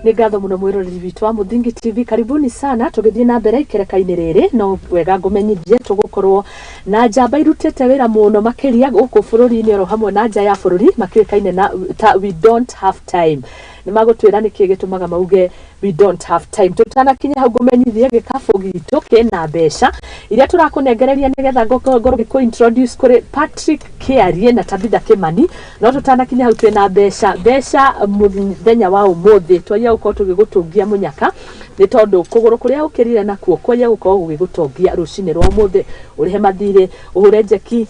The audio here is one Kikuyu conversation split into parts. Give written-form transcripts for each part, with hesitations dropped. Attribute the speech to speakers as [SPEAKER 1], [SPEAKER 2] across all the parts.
[SPEAKER 1] Nĩ ngatho mũno mwĩroreri witũ wa Mũthingi TV, karibuni sana. Tũgĩthiĩ na mbere ikereka-inĩ rĩrĩ, no wega ngũmenyithie tũgũkorwo na njamba irutĩte wĩra mũno makĩria gũkũ bũrũri-inĩ oro hamwe na nja ya bũrũri, makĩũĩkaine na ta We Don't Have Time. Nĩ magũtwĩra nĩkĩ gĩtũmaga mauge "We don't have time". Tũtanakinya hau, ngũmenyithie gĩkabũ gitũ kĩna mbeca iria tũrakũnengereria nĩgetha ngorwo ngĩkũ introduce kũrĩ Patrick Kĩarie na Tabitha Kĩmani. No tũtanakinya hau, twĩna mbeca, mbeca mũthenya wa ũmũthĩ twaia gũkorwo tũgĩgũtũngia mũnyaka, nĩ tondũ kũgũrũ kũrĩa ũkĩrire nakuo kwaia gũkorwo gũgĩgũtongia rũcinĩ rwa ũmũthĩ, ũrĩhe mathirĩ, ũhũre njeki,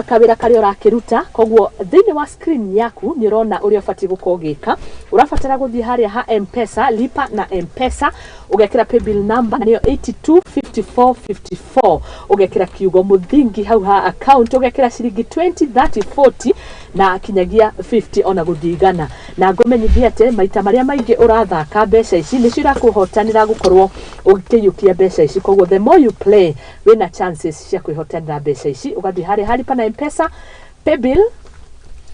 [SPEAKER 1] kawĩra karĩa ũrakĩruta. Koguo thĩinĩ wa screen yaku nĩ ũrona ũrĩa ũbatiĩ gũkorwo ũgĩka. Ũrabatara gũthiĩ harĩa ha Mpesa, lipa na Mpesa, ũgekĩra paybill number nĩyo 825454, ũgekĩra kiugo Mũthingi hau ha account, ũgekĩra ciringi 20, 30, 40 na kinyagia 50 ona gũthiĩ igana. Na ngũmenyithie atĩ maita marĩa maingĩ ũrathaka, mbeca ici nĩcio irakũhotanĩra gũkorwo ũkĩiyũkia mbeca ici. Koguo the more you play, wĩna chances cia kwĩhotanĩra mbeca ici. Ũgathiĩ harĩa ha lipa na Mpesa, paybill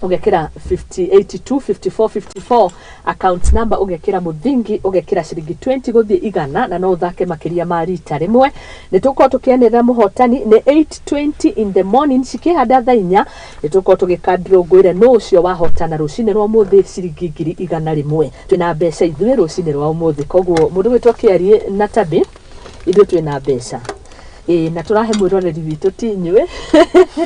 [SPEAKER 1] ũgekĩra 50 82 54 54, account number ũgekĩra Mũthingi, ũgekĩra ciringi 20 gũthiĩ igana, na no ũthake makĩria ma rita rĩmwe. Nĩ tũgũkorwo tũkĩanĩrĩra mũhotani nĩ 8:20 in the morning, cikĩhanda thaa 4 nĩ tũgũkorwo tũgĩkandĩrwo ngwĩre nũ ũcio wahotana rũcinĩ rwa ũmũthĩ ciringi 100,000. Twĩna mbeca ithuĩ rũcinĩ rwa ũmũthĩ. Koguo mũndũ gwĩtwo Kĩarie na Tabi, ithuĩ twĩna mbeca, ĩĩ, na tũrahe mwĩroreri witũ, ti inyuĩ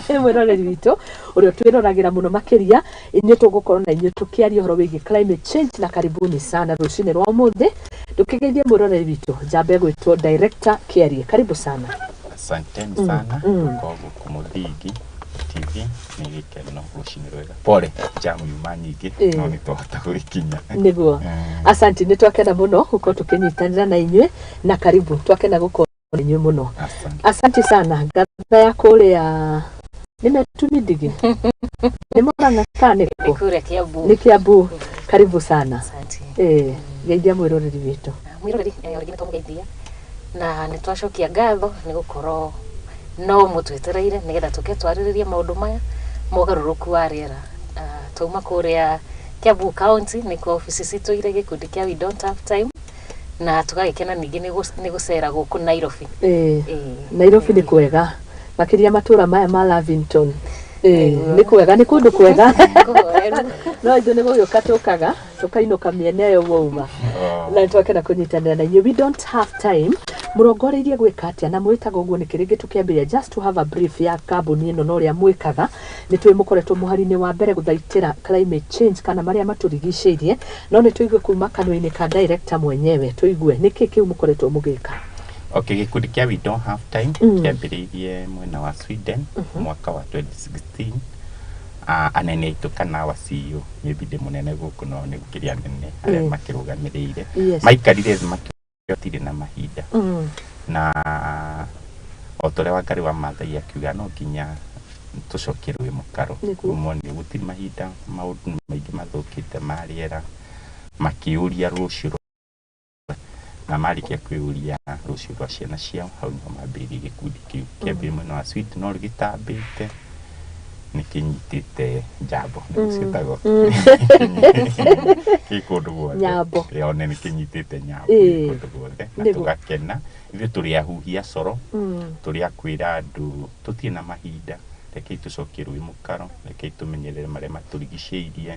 [SPEAKER 1] mwĩroreri witũ ũrĩa twĩroragĩra mũno makĩria. Inyuĩ tũgũkorwo na inyuĩ tũkĩaria ũhoro wĩgiĩ climate change, na karibuni sana rũcinĩ rwa ũmũthĩ. Ndũkĩgeithie mwĩroreri witũ, njambe gwĩtwo Director Kĩarie, karibu sana.
[SPEAKER 2] Asanteni sana gũkorwo gũkũ Mũthingi TV, nĩ gĩkeno rũcinĩ rwega. Pole, jamu yuma nyingĩ, no nĩ twahota gũgĩkinya.
[SPEAKER 1] Nĩguo. Asanti, nĩ twakena mũno gũkorwo tũkĩnyitanĩra na inyuĩ, na karibu, twakena gũkorwo na inyuĩ mũno.
[SPEAKER 2] Asante.
[SPEAKER 1] Asante sana. Ngatha ya kũrĩa nĩ metumindigi, nĩ Mũrang'a kana nĩ kũ?
[SPEAKER 3] Kũrĩa Kiambu.
[SPEAKER 1] Nĩ Kiambu, karibu sana.
[SPEAKER 3] Asante.
[SPEAKER 1] Geithia mwĩroreri witũ.
[SPEAKER 3] Mwĩroreri, rĩngĩ nĩ twamũgeithia na nĩ twacokia ngatho nĩ gũkorwo no mũtwetereire nĩgetha tũke twarĩrĩrie maũndũ maya mogarũrũku wa rĩera. Twauma kũrĩa Kiambu County, nĩkuo obici citũ irĩ, gĩkundi kĩa We Don't Have Time, na tũgagĩkena ningĩ nĩ gũcera gũkũ Nairobi.
[SPEAKER 1] Nairobi nĩ kwega makĩria, matũra maya ma Lavington. Nĩ kwega, nĩ kũndũ kwega.
[SPEAKER 3] Kũhoreru.
[SPEAKER 1] No ithuĩ nĩ gũgĩũka tũkaga tũkainũka mĩena ĩyo wauma, na nĩ twakena kũnyitanĩra na inyuĩ. We Don't Have Time, mũrongoreirie gwĩka atĩa na mwĩtaga ũguo nĩkĩ? Rĩngĩ tũkĩambĩrĩria, just to have a brief ya kambuni ĩno na ũrĩa mwĩkaga. Nĩ tũĩ mũkoretwo mũhari-inĩ wa mbere gũthaitĩra climate change kana marĩa matũrigicĩirie, no nĩ tũigue kuma kanua-inĩ ka director mwenyewe, tũigue nĩkĩ kĩu mũkoretwo mũgĩka.
[SPEAKER 2] Okay, gĩkundi kĩa We Don't Have Time kĩambĩrĩirie mwena wa Sweden mwaka wa 2016. Anene aitũ kana wa CEO, maybe ndĩ mũnene gũkũ no nĩ gũkĩrĩ anene arĩa makĩrũgamĩrĩire, maikarire thĩ makĩotirĩ na mahinda, na o ta ũrĩa Wangari wa Maathai akiuga, no nginya tũcokie rũĩ mũkaro. Monire gũtirĩ mahinda, maũndũ nĩ maingĩ mathũkĩte ma rĩera, makĩũria rũciũ na marĩkia kwĩyũria rũciũ rwa ciana ciao, hau nĩho mambĩrĩirie gĩkundi kĩu. Kĩambĩrĩirie mwena wa Sweden, no rĩu gĩtambĩte nĩ kĩnyitĩte njambo, nĩguo ciĩtagwo, kĩ kũndũ guothe.
[SPEAKER 1] Nyambo.
[SPEAKER 2] One nĩ kĩnyitĩte nyambo, gĩ kũndũ guothe, na tũgakena. Ithuĩ tũrĩ ahuhia coro, tũrĩ a kwĩra andũ tũtirĩ na mahinda, rekei tũcokie rũĩ mũkaro, rekei tũmenyerere marĩa matũrigicĩirie,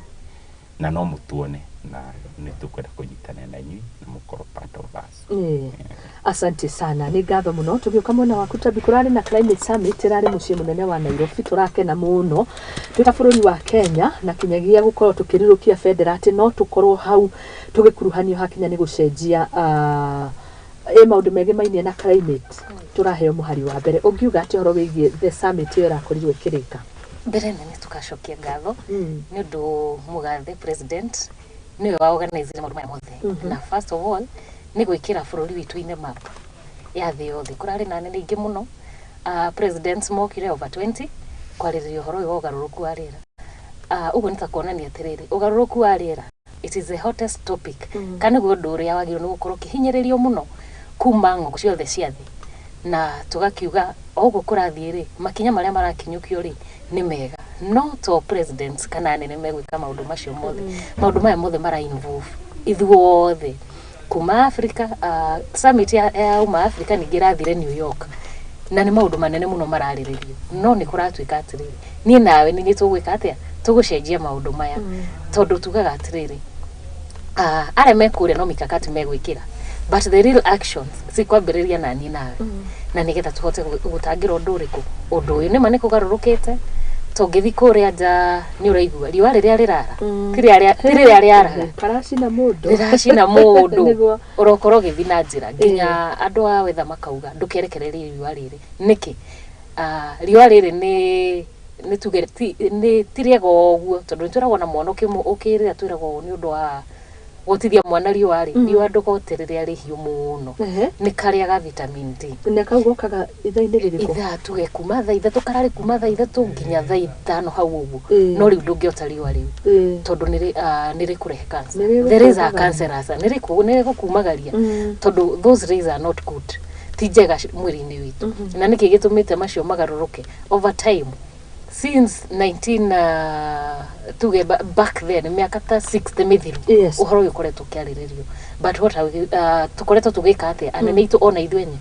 [SPEAKER 2] na no mũtuone na nĩ tũkwenda kũnyitanĩra na inyuĩ na mũkorwo part of us.
[SPEAKER 1] Asante sana, nĩ ngatho mũno. Tũgĩũka mwena waku Tabi, kũrarĩ na climate summit ĩrarĩ mũciĩ mũnene wa Nairobi. Tũrakena mũno twĩ ta bũrũri wa Kenya na kinyagia gũkorwo tũkĩrirũkia bendera atĩ no tũkorwo hau tũgĩkuruhanio hakinya nĩ gũcenjia, ĩ maũndũ megemainie na climate, tũraheo mũhari wa mbere. Ũngiuga atĩ ũhoro wĩgiĩ the summit ĩyo ĩrakorirwo ĩkĩrĩka?
[SPEAKER 3] Mbere nene tugacokia ngatho nĩ ũndũ mũgathe president nĩwe wa organize maũndũ maya mothe, na first of all nĩ gwĩkĩra bũrũri witũ in the map ya thĩ yothe. Kũrarĩ na anene aingĩ mũno, presidents mokire over 20 kwarĩrĩria ũhoro ũyũ wa ũgarũrũku wa rĩera. Ũguo nĩ ta kuonania atĩrĩrĩ, ũgarũrũku wa rĩera, it is the hottest topic, kana nĩguo ũndũ ũrĩa wagĩrĩirwo nĩ gũkorwo ũkĩhinyĩrĩrio mũno kuma ng'ongo ciothe cia thĩ. Na tũgakiuga o ũguo kũrathiĩ rĩ, makinya marĩa marakinyũkio rĩ nĩ mega, no to presidents kana anene megwĩka maũndũ macio mothe. Maũndũ maya mothe mara involve Ithuothe kuma Africa, summit ya uma Africa ningĩ ĩrathire New York, na nĩ maũndũ manene mũno mararĩrĩrio. No nĩ kũratuĩka atĩrĩrĩ, niĩ nawe nĩ tũgwĩka atĩa tũgũcenjia maũndũ maya? Tondũ tugaga atĩrĩrĩ, arĩa me kũrĩa no mikakati megwĩkĩra, but the real actions cikwambĩrĩria na niĩ nawe, na nĩgetha tũhote gũtangĩra ũndũ ũrĩkũ. Ũndũ ũyũ nĩma nĩ kũgarũrũkĩte. Tũngĩthi kũrĩa nja, nĩ ũraigua riũa rĩrĩa rĩrara ti rĩrĩa rĩaraga.
[SPEAKER 1] Karacina mũndũ.
[SPEAKER 3] Rĩracina mũndũ. Ũrokorwo ũgĩthiĩ na njĩra, nginya andũ a wetha makauga ndũkerekererie riũa rĩrĩ. Nĩkĩ? Riũa rĩrĩ nĩ tuge nĩ ti rĩega ũguo, tondũ nĩ twĩragwo na mwana ũkĩrĩra, twĩragwo nĩ ũndũ wa gũtithia mwana riũa rĩ, riũa ndũgote rĩrĩa rĩhiũ mũno. Nĩ karĩaga vitamin D.
[SPEAKER 1] Na kau gokaga ithaa-inĩ rĩrĩkũ?
[SPEAKER 3] Ithaa tuge kuma thaa 3, kararĩ kuma thaa 3 nginya thaa 5 hau ũguo. No rĩu ndũngĩota riũa rĩu, tondũ nĩ rĩkũrehe cancer.
[SPEAKER 1] Nĩ
[SPEAKER 3] The rays are
[SPEAKER 1] rĩgũkumagaria.
[SPEAKER 3] cancerous, nĩ rĩgũkumagaria, tondũ those rays are not good, ti njega mwĩrĩ-inĩ witũ. Na nĩkĩ gĩtũmĩte macio magarũrũke over time since 19, tuge back then, mĩaka ta 60 mĩthiru? Ũhoro ũyũ ũkoretwo ũkĩarĩrĩrio, but what are we, tũkoretwo tũgĩka atĩa, anene aitũ ona ithuĩ ene?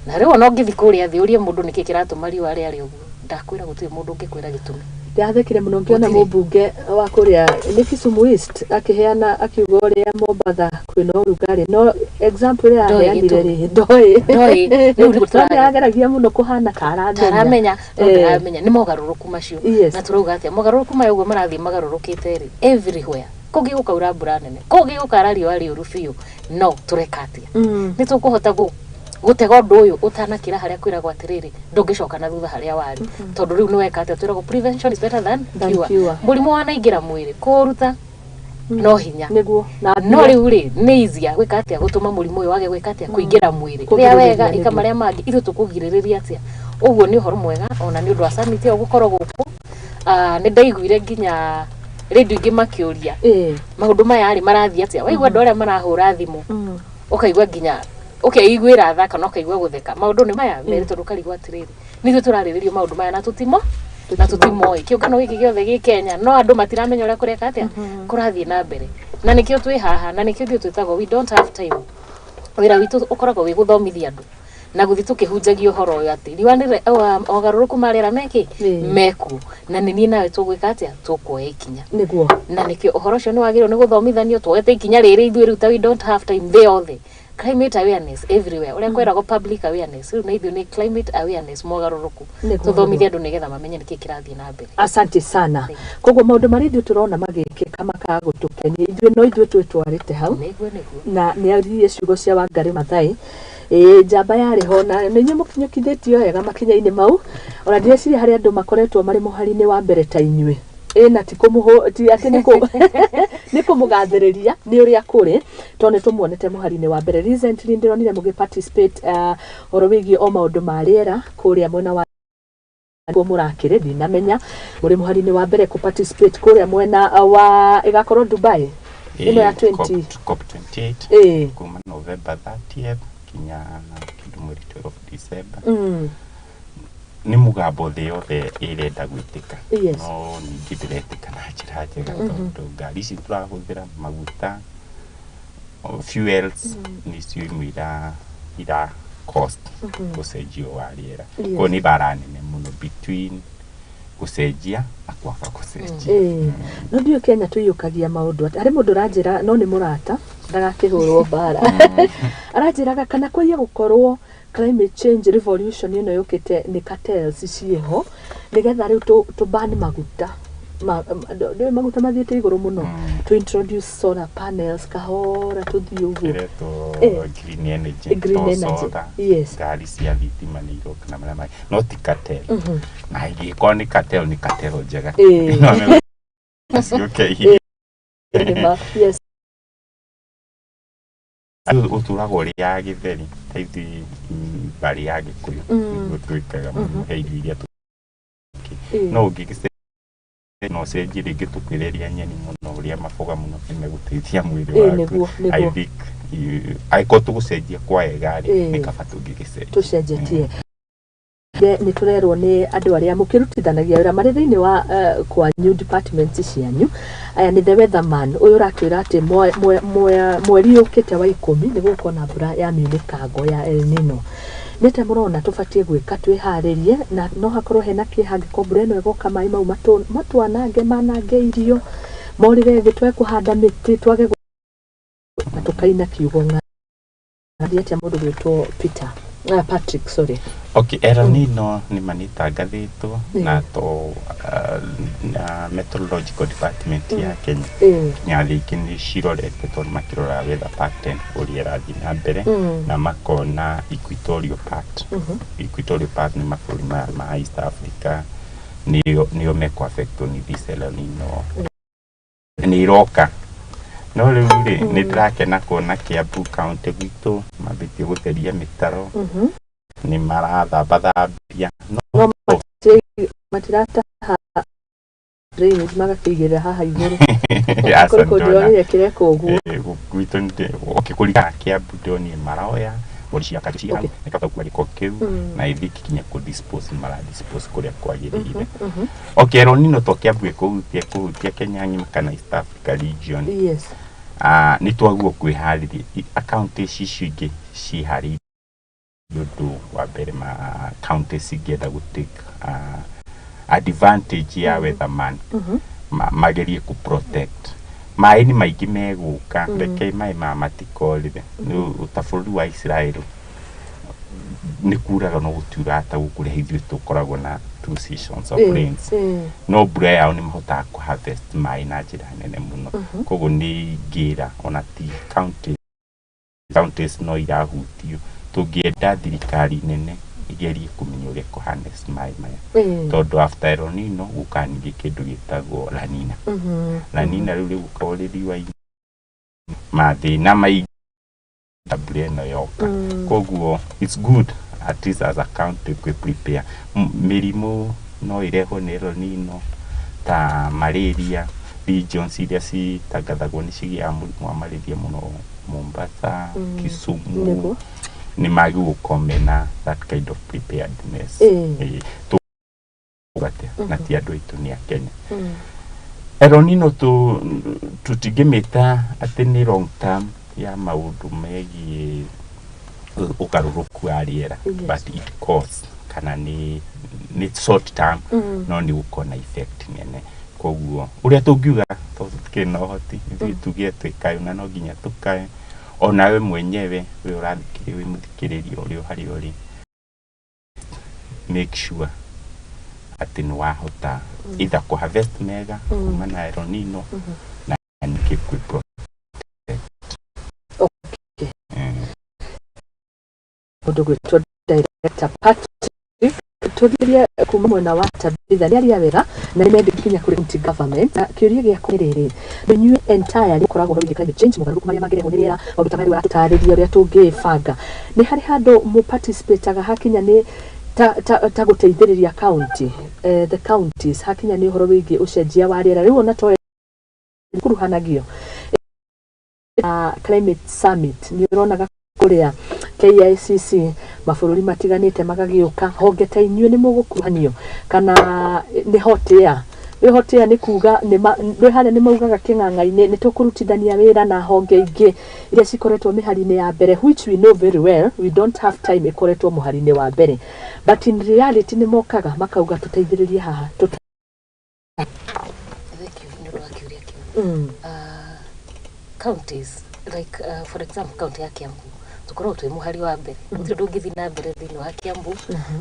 [SPEAKER 3] Na rĩu ona ũngĩthiĩ kũrĩa thĩ ũrie mũndũ nĩkĩ kĩratũma riũa rĩarĩ ũguo, ndakwĩra gũtirĩ mũndũ ũngĩkwĩra gĩtũmi.
[SPEAKER 1] Ndĩrathekire mũno ngĩona
[SPEAKER 3] Gũtirĩ.
[SPEAKER 1] Mũmbunge wa kũrĩa nĩ Kisumu East akĩheana, akiuga ũrĩa Mombatha kwĩna ũrugarĩ, no example ĩrĩa
[SPEAKER 3] Ndoĩ
[SPEAKER 1] araheanire
[SPEAKER 3] gĩtũmi.
[SPEAKER 1] rĩ, ndoĩ.
[SPEAKER 3] Ndoĩ. Rĩu nĩguo
[SPEAKER 1] No nĩarageragia mũno kũhana ta aramenya.
[SPEAKER 3] Taramenya, no ndĩramenya nĩ mogarũrũku macio. Na tũrauga atĩa? Mogarũrũku maya ũguo marathiĩ magarũrũkĩte rĩ, everywhere kũngĩ gũkaura mbura nene, kũngĩ gũkara riũa rĩũru biũ, no tũreka atĩa? Nĩ tũkũhota gũtega ũndũ ũyũ ũtanakĩra harĩa kwĩragwo atĩrĩrĩ, ndũngĩcoka na thutha harĩa warĩ, tondũ rĩu nĩ weka atĩa? Twĩragwo prevention is better than
[SPEAKER 1] Than
[SPEAKER 3] cure.
[SPEAKER 1] cure.
[SPEAKER 3] Mũrimũ wanaingĩra mwĩrĩ, kũũruta no hinya.
[SPEAKER 1] Nĩguo na
[SPEAKER 3] No rĩu rĩ, nĩ easier gwĩka atĩa? Gũtũma mũrimũ ũyũ wage gwĩka atĩa? Kũingĩra mwĩrĩ. Rĩa
[SPEAKER 1] Kũgirĩrĩria.
[SPEAKER 3] wega, ĩka
[SPEAKER 1] Nĩguo.
[SPEAKER 3] marĩa mangĩ. Ithuĩ tũkũgirĩrĩria atĩa? Ũguo nĩ ũhoro mwega ona nĩ ũndũ wa summit ĩyo gũkorwo gũkũ. Nĩ ndaiguire nginya rĩndiũ ingĩ makĩũria maũndũ maya rĩ marathiĩ atĩa. Waigua andũ arĩa marahũra thimũ, ũkaigua nginya ũkeiguĩra tha kana ũkaigua gũtheka. Maũndũ nĩ maya merĩ, tondũ ũkarigwo atĩrĩrĩ, nithuĩ tũrarĩrĩrio maũndũ maya na tũtimoĩ. Kĩũngano gĩkĩ gĩothe gĩ Kenya, no andũ matiramenya ũrĩa kũreka atĩa, kũrathiĩ na mbere. Na nĩkĩo twĩ haha, na nĩkĩo ithuĩ twĩtagwo We Don't Have Time. Wĩra witũ ũkoragwo wĩ gũthomithia andũ na gũthiĩ tũkĩhunjagia ũhoro ũyũ atĩ riũa nĩ mogarũrũku ma rĩera mekĩ mekuo, na nĩ niĩ nawe tũgwĩka atĩa? Tũkuoya ikinya. Na nĩkĩo ũhoro ũcio nĩ wagĩrĩirwo nĩ gũthomithanio. Tuoete ikinya rĩrĩ ithuĩ rĩu ta We Don't Have Time, thĩ yothe, climate awareness everywhere, ũrĩa kwĩragwo public awareness, rĩu na ithuĩ nĩ climate awareness, mogarũrũku. Tũthomithie andũ nĩgetha mamenye nĩkĩ kĩrathiĩ na mbere.
[SPEAKER 1] Asante sana. Koguo maũndũ marĩa ithuĩ tũrona magĩkĩka makaga gũtũkenia ithuĩ, no ithuĩ twĩtwarĩte hau.
[SPEAKER 3] Nĩguo.
[SPEAKER 1] Na nĩ aririe ciugo cia Wangari Maathai, ĩĩ, njamba yarĩ ho, na nĩ inyuĩ mũkinyũkithĩtio wega makinya-inĩ mau. Ona ndireciria harĩ andũ makoretwo marĩ mũhari-inĩ wa mbere ta inyuĩ. Ĩ na ti kũmũhũ, ti atĩ nĩ kũmũgathĩrĩria, nĩ ũrĩa kũrĩ, tondũ nĩ tũmuonete mũhari-inĩ wa mbere. Recently ndĩronire mũgĩ participate ũhoro wĩgiĩ o maũndũ ma rĩera kũrĩa mwena wa kuo mũrakĩrĩ. Ndinamenya mũrĩ mũhari-inĩ wa mbere kũ participate kũrĩa mwena wa ĩgakorwo Dubai ĩno ya 20
[SPEAKER 2] COP 28, kuma November 30th kinya kĩndũ mweri 12 December. Nĩ mũgambo thĩ yothe ĩrenda gwĩtĩka, no ningĩ ndĩretĩka na njĩra njega, tondũ ngari ici tũrahũthĩra maguta o, fuels nĩcio imwe ira cost gũcenjio wa rĩera. Koguo nĩ mbara nene mũno between gũcenjia na kwaga gũcenjia.
[SPEAKER 1] Ĩĩ. No ndiũĩ Kenya tũiyũkagia maũndũ atĩ harĩ mũndũ ũranjĩra, no nĩ mũrata, ndagakĩhũrwo mbara, aranjĩraga kana kwaiya gũkorwo climate change revolution ĩno yũkĩte nĩ cartels ciĩho, nĩgetha rĩu tũ ban maguta. Ndũĩ maguta mathiĩte igũrũ mũno, to introduce solar panels kahora tũthiĩ ũguo.
[SPEAKER 2] Ĩretwo green energy.
[SPEAKER 1] Green
[SPEAKER 2] to
[SPEAKER 1] energy,
[SPEAKER 2] solar, ngari cia thitima nĩ iroka na marĩa mangĩ, no ti cartel. Na ingĩkorwo nĩ cartel, nĩ cartel njega. No ciũke ihinda.
[SPEAKER 1] Nĩma, yes.
[SPEAKER 2] Ũtũraga ũrĩa gĩtheri ta ithuĩ, mbarĩ ya Gĩkũyũ, nĩguo twĩkaga mũno. He irio iria no ũngĩgĩce no ũcenjie rĩngĩ, tũkwĩre rĩa nyeni mũno, ũrĩa maboga mũno nĩ megũteithia mwĩrĩ waku.
[SPEAKER 1] Nĩguo.
[SPEAKER 2] I think angĩkorwo tũgũcenjia kwa wega rĩ, nĩ kaba tũngĩgĩcenjia.
[SPEAKER 1] Tũcenjetie. Nĩ tũrerwo nĩ andũ arĩa mũkĩrutithanagia wĩra marĩ thĩinĩ wa kwanyu, department cianyu. Aya nĩ the weatherman ũyũ ũratwĩra atĩ mweri ũkĩte wa 10 nĩ gũgũkorwo na mbura ya miunĩkango ya El Nino. Nĩ atĩa mũrona tũbatiĩ gwĩka twĩharĩrie, na no hakorwo hena kĩeha angĩkorwo mbura ĩno ĩgoka, maĩ mau matwanange, manange irio, morĩre thĩ, twage kũhanda mĩtĩ, twage na tũkaina kiugo ng'a atĩa mũndũ gwĩtwo Peter, Patrick, sorry.
[SPEAKER 2] Okay, El Nino nĩ ma nĩ itangathĩtwo na to na meteorological department ya Kenya. Nyathĩ ingĩ nĩ cirorete tondũ makĩrora weather pattern ũrĩa ĩrathiĩ na mbere na makona equatorial part. Equatorial part nĩ mabũrũri maya ma East Africa nĩo mekũ affectwo nĩ this El Nino nĩ iroka. No rĩu rĩ, nĩ ndĩrakena kuona Kiambu County gwitũ mambĩtie gũtheria mĩtaro, nĩ marathambathambia no
[SPEAKER 1] No matirataha drainage magakĩigĩrĩra haha igũrũ.
[SPEAKER 2] Aca.
[SPEAKER 1] Kũrĩ kũndũ
[SPEAKER 2] ndĩrona
[SPEAKER 1] ndĩronire kĩreka ũguo.
[SPEAKER 2] Gwitũ okay, kũringana Kiambu ndĩronire maroya bori cia kanjũ cia hau nĩkahota gũkua gĩko kĩu na ĩthiĩ ĩgĩkinya kũ dispose, nĩ mara dispose kũrĩa kwagĩrĩire. Okay, El Nino to Kiambu ĩkũhutia, ĩkũhutia Kenya ng'ima kana East Africa region. Ah, nĩ twagwo kwĩharĩria. Akaunti ici icio ingĩ ciĩharĩirie ũndũ wa mbere, ma county cingĩenda gũ take advantage ya weatherman, magerie kũ protect maĩ nĩ maingĩ megũka. Reke maĩ maya matikorĩre. Rĩu ta bũrũri wa Israel nĩ kuraga no gũtiuraga ta gũkũ ũrĩa ithuĩ tũkoragwo na two seasons of rains, no mbura yao nĩ mahotaga kũ harvest maĩ na njĩra nene mũno. Koguo nĩ ingĩra ona ti county, counties no irahutio. Tũngĩenda thirikari nene ĩgerie kũmenya ũrĩa kũ harness maĩ maya, tondũ after El Nino gũkaga ningĩ kĩndũ gĩtagwo La Nina. La Nina rĩu rĩgũkorwo rĩ riũa, mathĩna maingĩ ta mbura ĩno yoka. Koguo it's good at least as a county kwĩ prepare. Mĩrimũ no ĩrehwo nĩ El Nino ta malaria. Regions iria citangathagwo nĩ cigĩaga mũrimũ wa malaria mũno, Mombasa, Kisumu, nĩ magĩrĩirwo gũkorwo mena that kind of preparedness. Tũgate na ti andũ aitũ, nĩ a Kenya. El Nino tũtingĩmĩta atĩ nĩ long term ya maũndũ megiĩ ũgarũrũku wa rĩera, but it cause kana nĩ short term, no nĩ gũkorwo na effect nene. Koguo ũrĩa tũngiuga, tondũ tũtikĩrĩ na ũhoti ithuĩ tuge twĩkayo, na no nginya tũkae onawe mwenyewe we ũrathikĩrĩria, wĩ mũthikĩrĩria ũrĩa harĩa ũrĩ, make sure atĩ nĩ wahota either kũ harvest mega kuma na El Nino na ningĩ kwĩ protect.
[SPEAKER 1] Mũndũ gwĩtwo Director Patrick, tũthirie kuma mwena wa Tabitha nĩ aria wega na nĩ mendi kinya kũrĩ county government. Na kĩũria gĩakwa nĩ rĩrĩ, inyuĩ entirely mũkoragwo wĩgiĩ climate change, mogarũrũku marĩa mangĩrehwo nĩ rĩera, maũndũ ta maya, rĩu aratũtarĩria ũrĩa tũngĩbanga, nĩ harĩ handũ mũparticipataga hakinya nĩ ta gũteithĩrĩria county, the counties, hakinya nĩ ũhoro wĩgiĩ ũcenjia wa rĩera, rĩu ona to kuruhanagio climate summit, nĩ ũronaga kũrĩa KICC mabũrũri matiganĩte magagĩũka, honge ta inyuĩ nĩ mũgũkuruhanio kana nĩ hot air? Ĩ hot air nĩ kuga nĩ harĩa nĩ maugaga kĩng'ang'a-inĩ nĩ tũkũrutithania wĩra na honge ingĩ iria cikoretwo mĩhari-inĩ ya mbere, which we know very well we don't have time ĩkoretwo mũhari-inĩ wa mbere, but in reality nĩ mokaga makauga tũteithĩrĩrie haha
[SPEAKER 3] Thank you nĩ ũndũ wa kĩũria kĩu. Counties like for example county ya Kiambu tũkoragwo twĩ mũhari wa mbere. Gũtirĩ ũndũ ũngĩthiĩ na mbere thĩinĩ wa Kiambu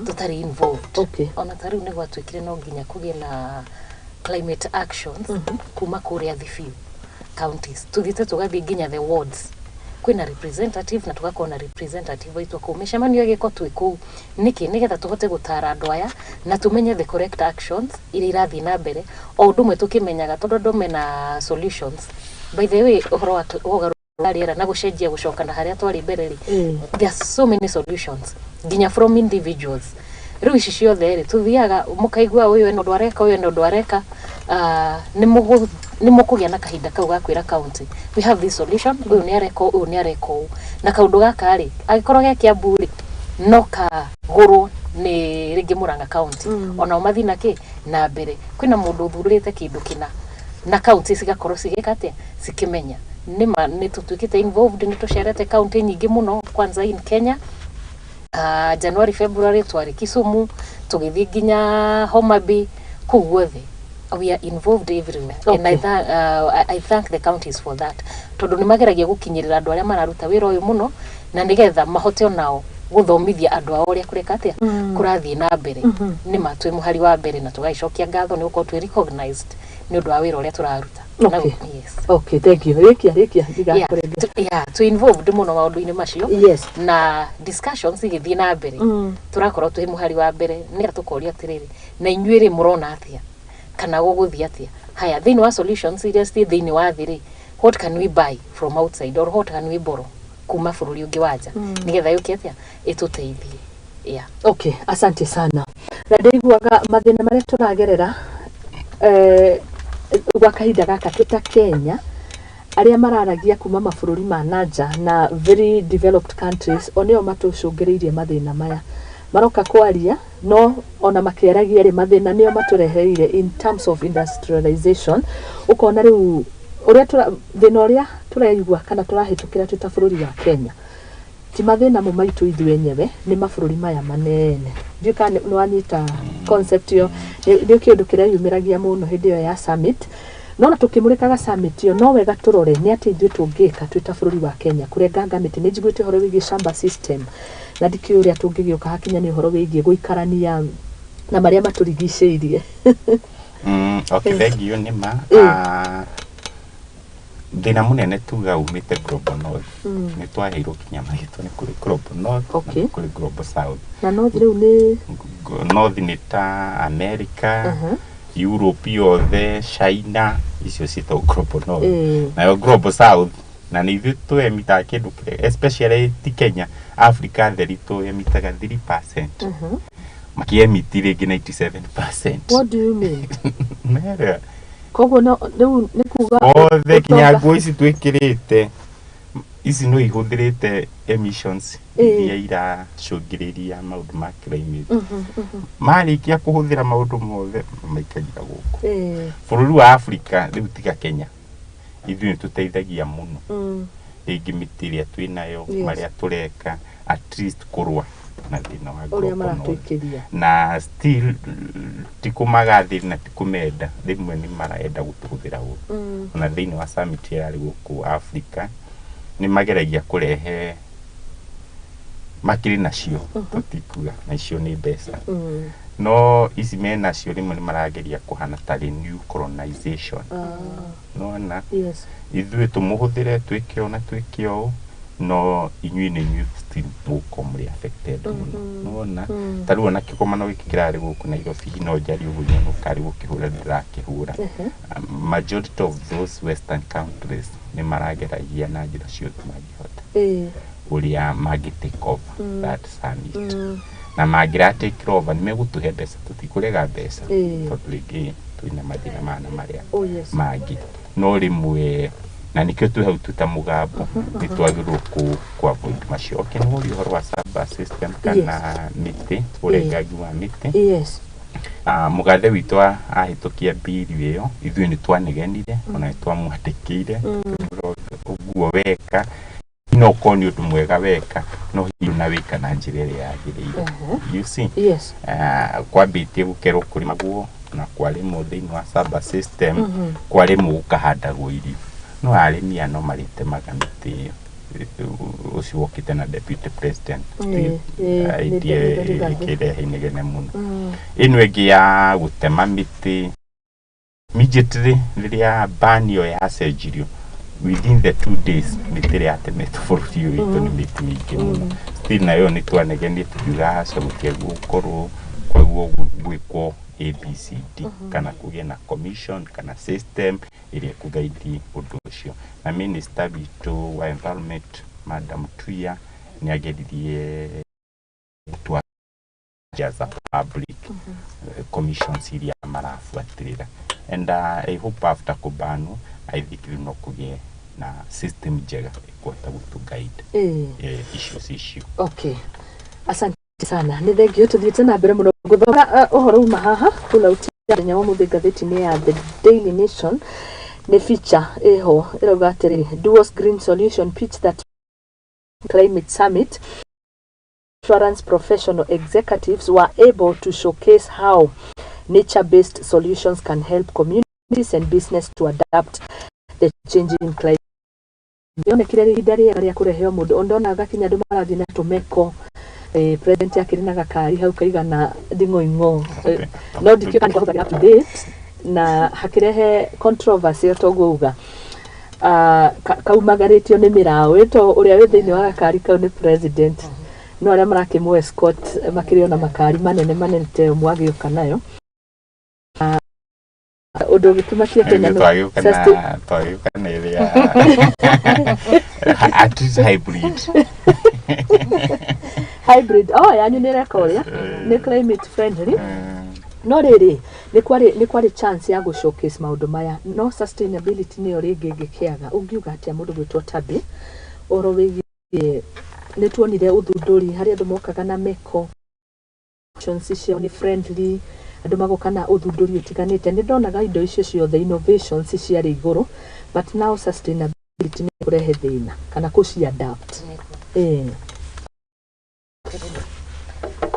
[SPEAKER 3] tũtarĩ involved. Ona ta rĩu nĩ gwatuĩkire no nginya kũgĩe na climate actions kuma kũrĩa thĩ biũ, counties, tũthiĩte tũgathiĩ nginya the wards, kwĩna representative na tũgakorwo na representative aitũ kũu, mĩcemanio ĩgĩkwo twĩ kũu. Nĩkĩ? Nĩgetha tũhote gũtara andũ aya na tũmenye the correct actions iria irathiĩ na mbere, o ũndũ ũmwe tũkĩmenyaga tondũ andũ mena solutions. By the way, ũhoro wa ũgarũrũku wa rĩera na gũcenjia gũcoka na harĩa twarĩ mbere rĩ, there are so many solutions nginya from individuals. Rĩu ici ciothe rĩ, tũthiaga mũkaigua ũyũ ena ũndũ areka, ũyũ ena ũndũ areka. Nĩ mũkũgĩa na kahinda kau ga kwĩra county, "We have this solution, ũyũ nĩ areka ũũ, ũyũ nĩ areka ũũ," na kaũndũ gaka rĩ, angĩkorwo ge Kiambu rĩ, no kagũrwo. Nĩ rĩngĩ Murang'a County, onao mathiĩ na kĩ na mbere. Kwĩna mũndũ ũthurĩte kĩndũ kĩna na county cigakorwo cigĩka atĩa, cikĩmenya nĩma nĩ tũtuĩkĩte involved. Nĩ tũcerete county nyingĩ mũno, kwanza in Kenya. January, February twarĩ Kisumu, tũgĩthiĩ nginya Homa Bay, kũu guothe we are involved everywhere. And I thank the counties for that, tondũ nĩ mageragia gũkinyĩrĩra andũ arĩa mararuta wĩra ũyũ mũno, na nĩgetha mahote onao gũthomithia andũ ao ũrĩa kũreka atĩa kũrathiĩ na mbere. Nĩ ma twĩ mũhari wa mbere na tũgagĩcokia ngatho nĩ gũkorwo twĩ recognized nĩ ũndũ wa wĩra ũrĩa tũraruta. Yes.
[SPEAKER 1] Okay, thank you. Rĩkia, rĩkia. Ndigakũrenge.
[SPEAKER 3] Yeah, twĩ involved mũno maũndũ-inĩ macio na discussions igĩthiĩ na mbere, tũrakorwo twĩ mũhari wa mbere nĩgetha tũkoria atĩrĩrĩ, na inyuĩ rĩ, mũrona atĩa kana gũgũthiĩ atĩa? Haya, thĩinĩ wa solutions iria ciĩ thĩinĩ wa thĩ rĩ, what can we buy from outside or what can we borrow kuma bũrũri ũngĩ wa nja nĩgetha yũke atĩa ĩtũteithie? Yeah.
[SPEAKER 1] Okay, asante sana. Na ndĩiguaga mathĩna marĩa tũragerera gwa kahinda gaka twĩ ta Kenya, arĩa mararagia kuma mabũrũri ma nanja na very developed countries, o nĩo matũcũngĩrĩirie mathĩna maya. Maroka kwaria, no ona makĩaragia rĩ, mathĩna nĩo matũreheire in terms of industrialization. Ũkona rĩu ũrĩa thĩna ũrĩa tũraigua kana tũrahĩtũkĩra twĩ ta bũrũri wa Kenya ti mathĩna mo maitũ ithuĩ enyewe, nĩ mabũrũri maya manene. Ndiũĩ kana nĩ wanyita concept ĩyo. Nĩ kĩũndũ kĩreyumĩragia mũno hĩndĩ ĩyo ya summit. No na tũkĩmũrĩkaga summit ĩyo, no wega tũrore nĩ atĩ ithuĩ tũngĩka twĩ ta bũrũri wa Kenya kũrenganga mĩtĩ. Nĩ njiguĩte ũhoro wĩgiĩ shamba system, na ndikĩũĩ ũrĩa tũngĩgĩũka hakinya nĩ ũhoro wĩgiĩ gũikarania na marĩa matũrigicĩirie.
[SPEAKER 2] Okay, thank you. Nĩ ma thĩna mũnene tuga umĩte Global North. Nĩ twaheirwo kinya marĩtwa, nĩ kũrĩ Global North na nĩ kũrĩ Global South.
[SPEAKER 1] Na North rĩu nĩ?
[SPEAKER 2] North nĩ ta America, Europe yothe, China, icio ciĩtagwo Global North. Nayo Global South na nĩ ithuĩ twemitaga kĩndũ kĩrĩa, especially ti Kenya, Africa theri twemitaga 3%, makĩemiti rĩngĩ 97%.
[SPEAKER 1] What do you mean?
[SPEAKER 2] Mere.
[SPEAKER 1] Koguo no rĩu nĩ kuga
[SPEAKER 2] othe kinya
[SPEAKER 1] ũtonga-
[SPEAKER 2] nguo ici twĩkĩrĩte ici no ihũthĩrĩte emissions iria iracũngĩrĩria maũndũ ma climate. Marĩkia kũhũthĩra maũndũ mothe, maikagia gũkũ bũrũri wa Africa. Rĩu tiga Kenya, ithuĩ nĩ tũteithagia mũno rĩngĩ mĩtĩ ĩrĩa twĩ nayo, marĩa tũreka at least kũrũa na thĩna wa
[SPEAKER 1] ũrĩa
[SPEAKER 2] Global North.
[SPEAKER 1] Maratũikĩria.
[SPEAKER 2] Na still ti kũmagathĩri na ti kũmenda, rĩmwe nĩ marenda gũtũhũthĩra ũru. Ona thĩinĩ wa summit ĩrarĩ gũkũ Africa, nĩ mageragia kũrehe makĩrĩ nacio, tũtikuga na icio nĩ mbeca, no ici menacio rĩmwe nĩ marageria kũhana tarĩ new colonization. Nona ithuĩ tũmũhũthĩre twĩke ũũ na twĩke ũũ, no inyuĩ nĩ inyuĩ still mũgũkorwo mũrĩ affected mũno. Nona ta rĩu ona kĩgomano gĩkĩ kĩrarĩ gũkũ Nairobi, no njarie ũguo nyone karĩ gũkĩhũra ndĩrakĩhũra. Majority of those western countries nĩ marageragia na njĩra ciothe mangĩhota ũrĩa mangĩ take over that summit, na mangĩra take over nĩ megũtũhe mbeca, tũtikũrega mbeca, tondũ rĩngĩ twĩna mathĩna mana marĩa mangĩ. No rĩmwe na nĩkĩo twĩ hau twĩ ta mũgambo, nĩ twagĩrĩirwo kũ avoid macio. Okay, nĩ woria ũhoro wa shamba system kana mĩtĩ, ũrengangi wa mĩtĩ. Mũgathe witũ ahĩtũkia mbiri ĩyo, ithuĩ nĩ twanegenire, ona nĩ twamwandĩkĩire tũkĩmwĩra ũguo weka no ũkorwo nĩ ũndũ mwega weka, no hihi na wĩka na njĩra ĩrĩa yagĩrĩire, you see? Kwambĩtie gũkerwo kũrĩmagwo na kwarĩmwo thĩinĩ wa shamba system, kwarĩmwo gũkahandagwo irio, no arĩmi aya no marĩtemaga mĩtĩ ĩyo. Ũcio wokĩte na deputy president
[SPEAKER 1] Nĩ
[SPEAKER 2] idea
[SPEAKER 1] Rigathi.
[SPEAKER 2] ĩkĩrehe inegene mũno. Ĩno ĩngĩ ya gũtema mĩtĩ, immediately rĩrĩa ban ĩyo yacenjirio, within the 2 days mĩtĩ ĩrĩa yatemetwo bũrũri ũyũ witũ nĩ mĩtĩ mĩingĩ mũno. Still nayo nĩ twanegenie tukiuga aca, gũtiagĩrĩirwo gũkorwo kwagĩrĩirwo gwĩkwo ABCD kana kũgĩe na commission kana system ĩrĩa ĩkũgaidi ũndũ ũcio. Na minister witũ wa environment, Madam Tuya, nĩ ageririe twa as a public commissions iria marabuatĩrĩra, and I hope after kũbanwo, I think rĩu no kũgĩe na system njega ĩkũhota gũtũ guide issues icio.
[SPEAKER 1] Okay, asante. Sana, nĩ thengio. Tũthiĩte na mbere mũno gũthoma ũhoro uma haha pullout ya mũthenya wa mũthĩ ngathĩti-inĩ ya The Daily Nation. Nĩ feature ĩho ĩrauga atĩrĩ, "Duos Green Solution Pitch that Climate Summit Insurance professional executives were able to showcase how nature-based solutions can help communities and business to adapt the changing climate." Yonekire ihinda rĩega rĩa kũrehe o mũndũ ndonaga kinya andũ marathiĩ na tũmeko, president akĩrĩ na gakari hau kaigana nding'oing'o. No ndikĩũĩ kana nĩkahũthagĩra up to date na hakĩrehe controversy o toguo uga. Kaumagarĩtio nĩ mĩraũ ĩto ũrĩa wĩ thĩinĩ wa gakari kau nĩ president, no arĩa marakĩmũ escort makĩrĩ ona makari manene manene ta ĩyo mwagĩũka nayo. Ũndũ ũgĩkĩmakia Kenya no
[SPEAKER 2] Twagĩũka na twagĩũka na ĩrĩa at least hybrid.
[SPEAKER 1] Hybrid, oh, yanyu nĩ ĩreka ũrĩa nĩ climate friendly. No rĩrĩ, nĩ kwarĩ chance ya gũ showcase maũndũ maya, no sustainability nĩyo rĩngĩ ĩngĩkĩaga. Ũngiuga atĩa mũndũ gwĩtwo Tabi ũhoro wĩgiĩ nĩ tuonire ũthundũri harĩa andũ mokaga na meko options ciao nĩ friendly, andũ magoka na ũthundũri ũtiganĩte? Nĩ ndonaga indo icio ciothe innovations ciarĩ igũrũ, but now sustainability nĩ kũrehe thĩna kana kũci adapt.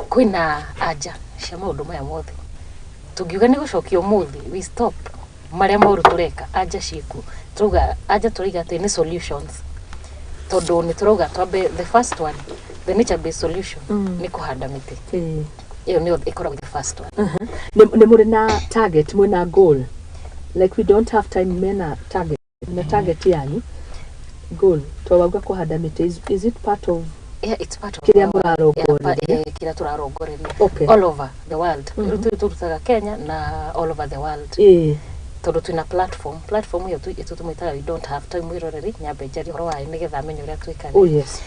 [SPEAKER 3] Kwĩna anja cia maũndũ maya mothe tũngiuga nĩ gũcokia ũmũthĩ we stop marĩa moru tũreka, anja ciĩkuo. Turauga anja, tũrauga atĩ nĩ solutions, tondũ nĩ tũrauga twambe the first one, the nature based solution, nĩ kũhanda mĩtĩ. Ĩyo nĩyo ĩkoragwo the first one.
[SPEAKER 1] Nĩ mũrĩ na target, mwĩna goal like We Don't Have Time mena target na target yanyu goal to wauga kũhanda mĩtĩ, is it part of
[SPEAKER 3] Yeah, it's part of
[SPEAKER 1] kĩrĩa
[SPEAKER 3] mũrarongoreria?
[SPEAKER 1] Yeah,
[SPEAKER 3] kĩrĩa tũrarongoreria all over the world. Rĩu tũrutaga Kenya na all over the world, tondũ twĩna platform ĩyo ĩtũ tũmĩtaga We Don't Have Time. Mwĩroreri, nyambe njarie ũhoro wayo nĩgetha amenye ũrĩa twĩkaga.
[SPEAKER 1] Oh yes.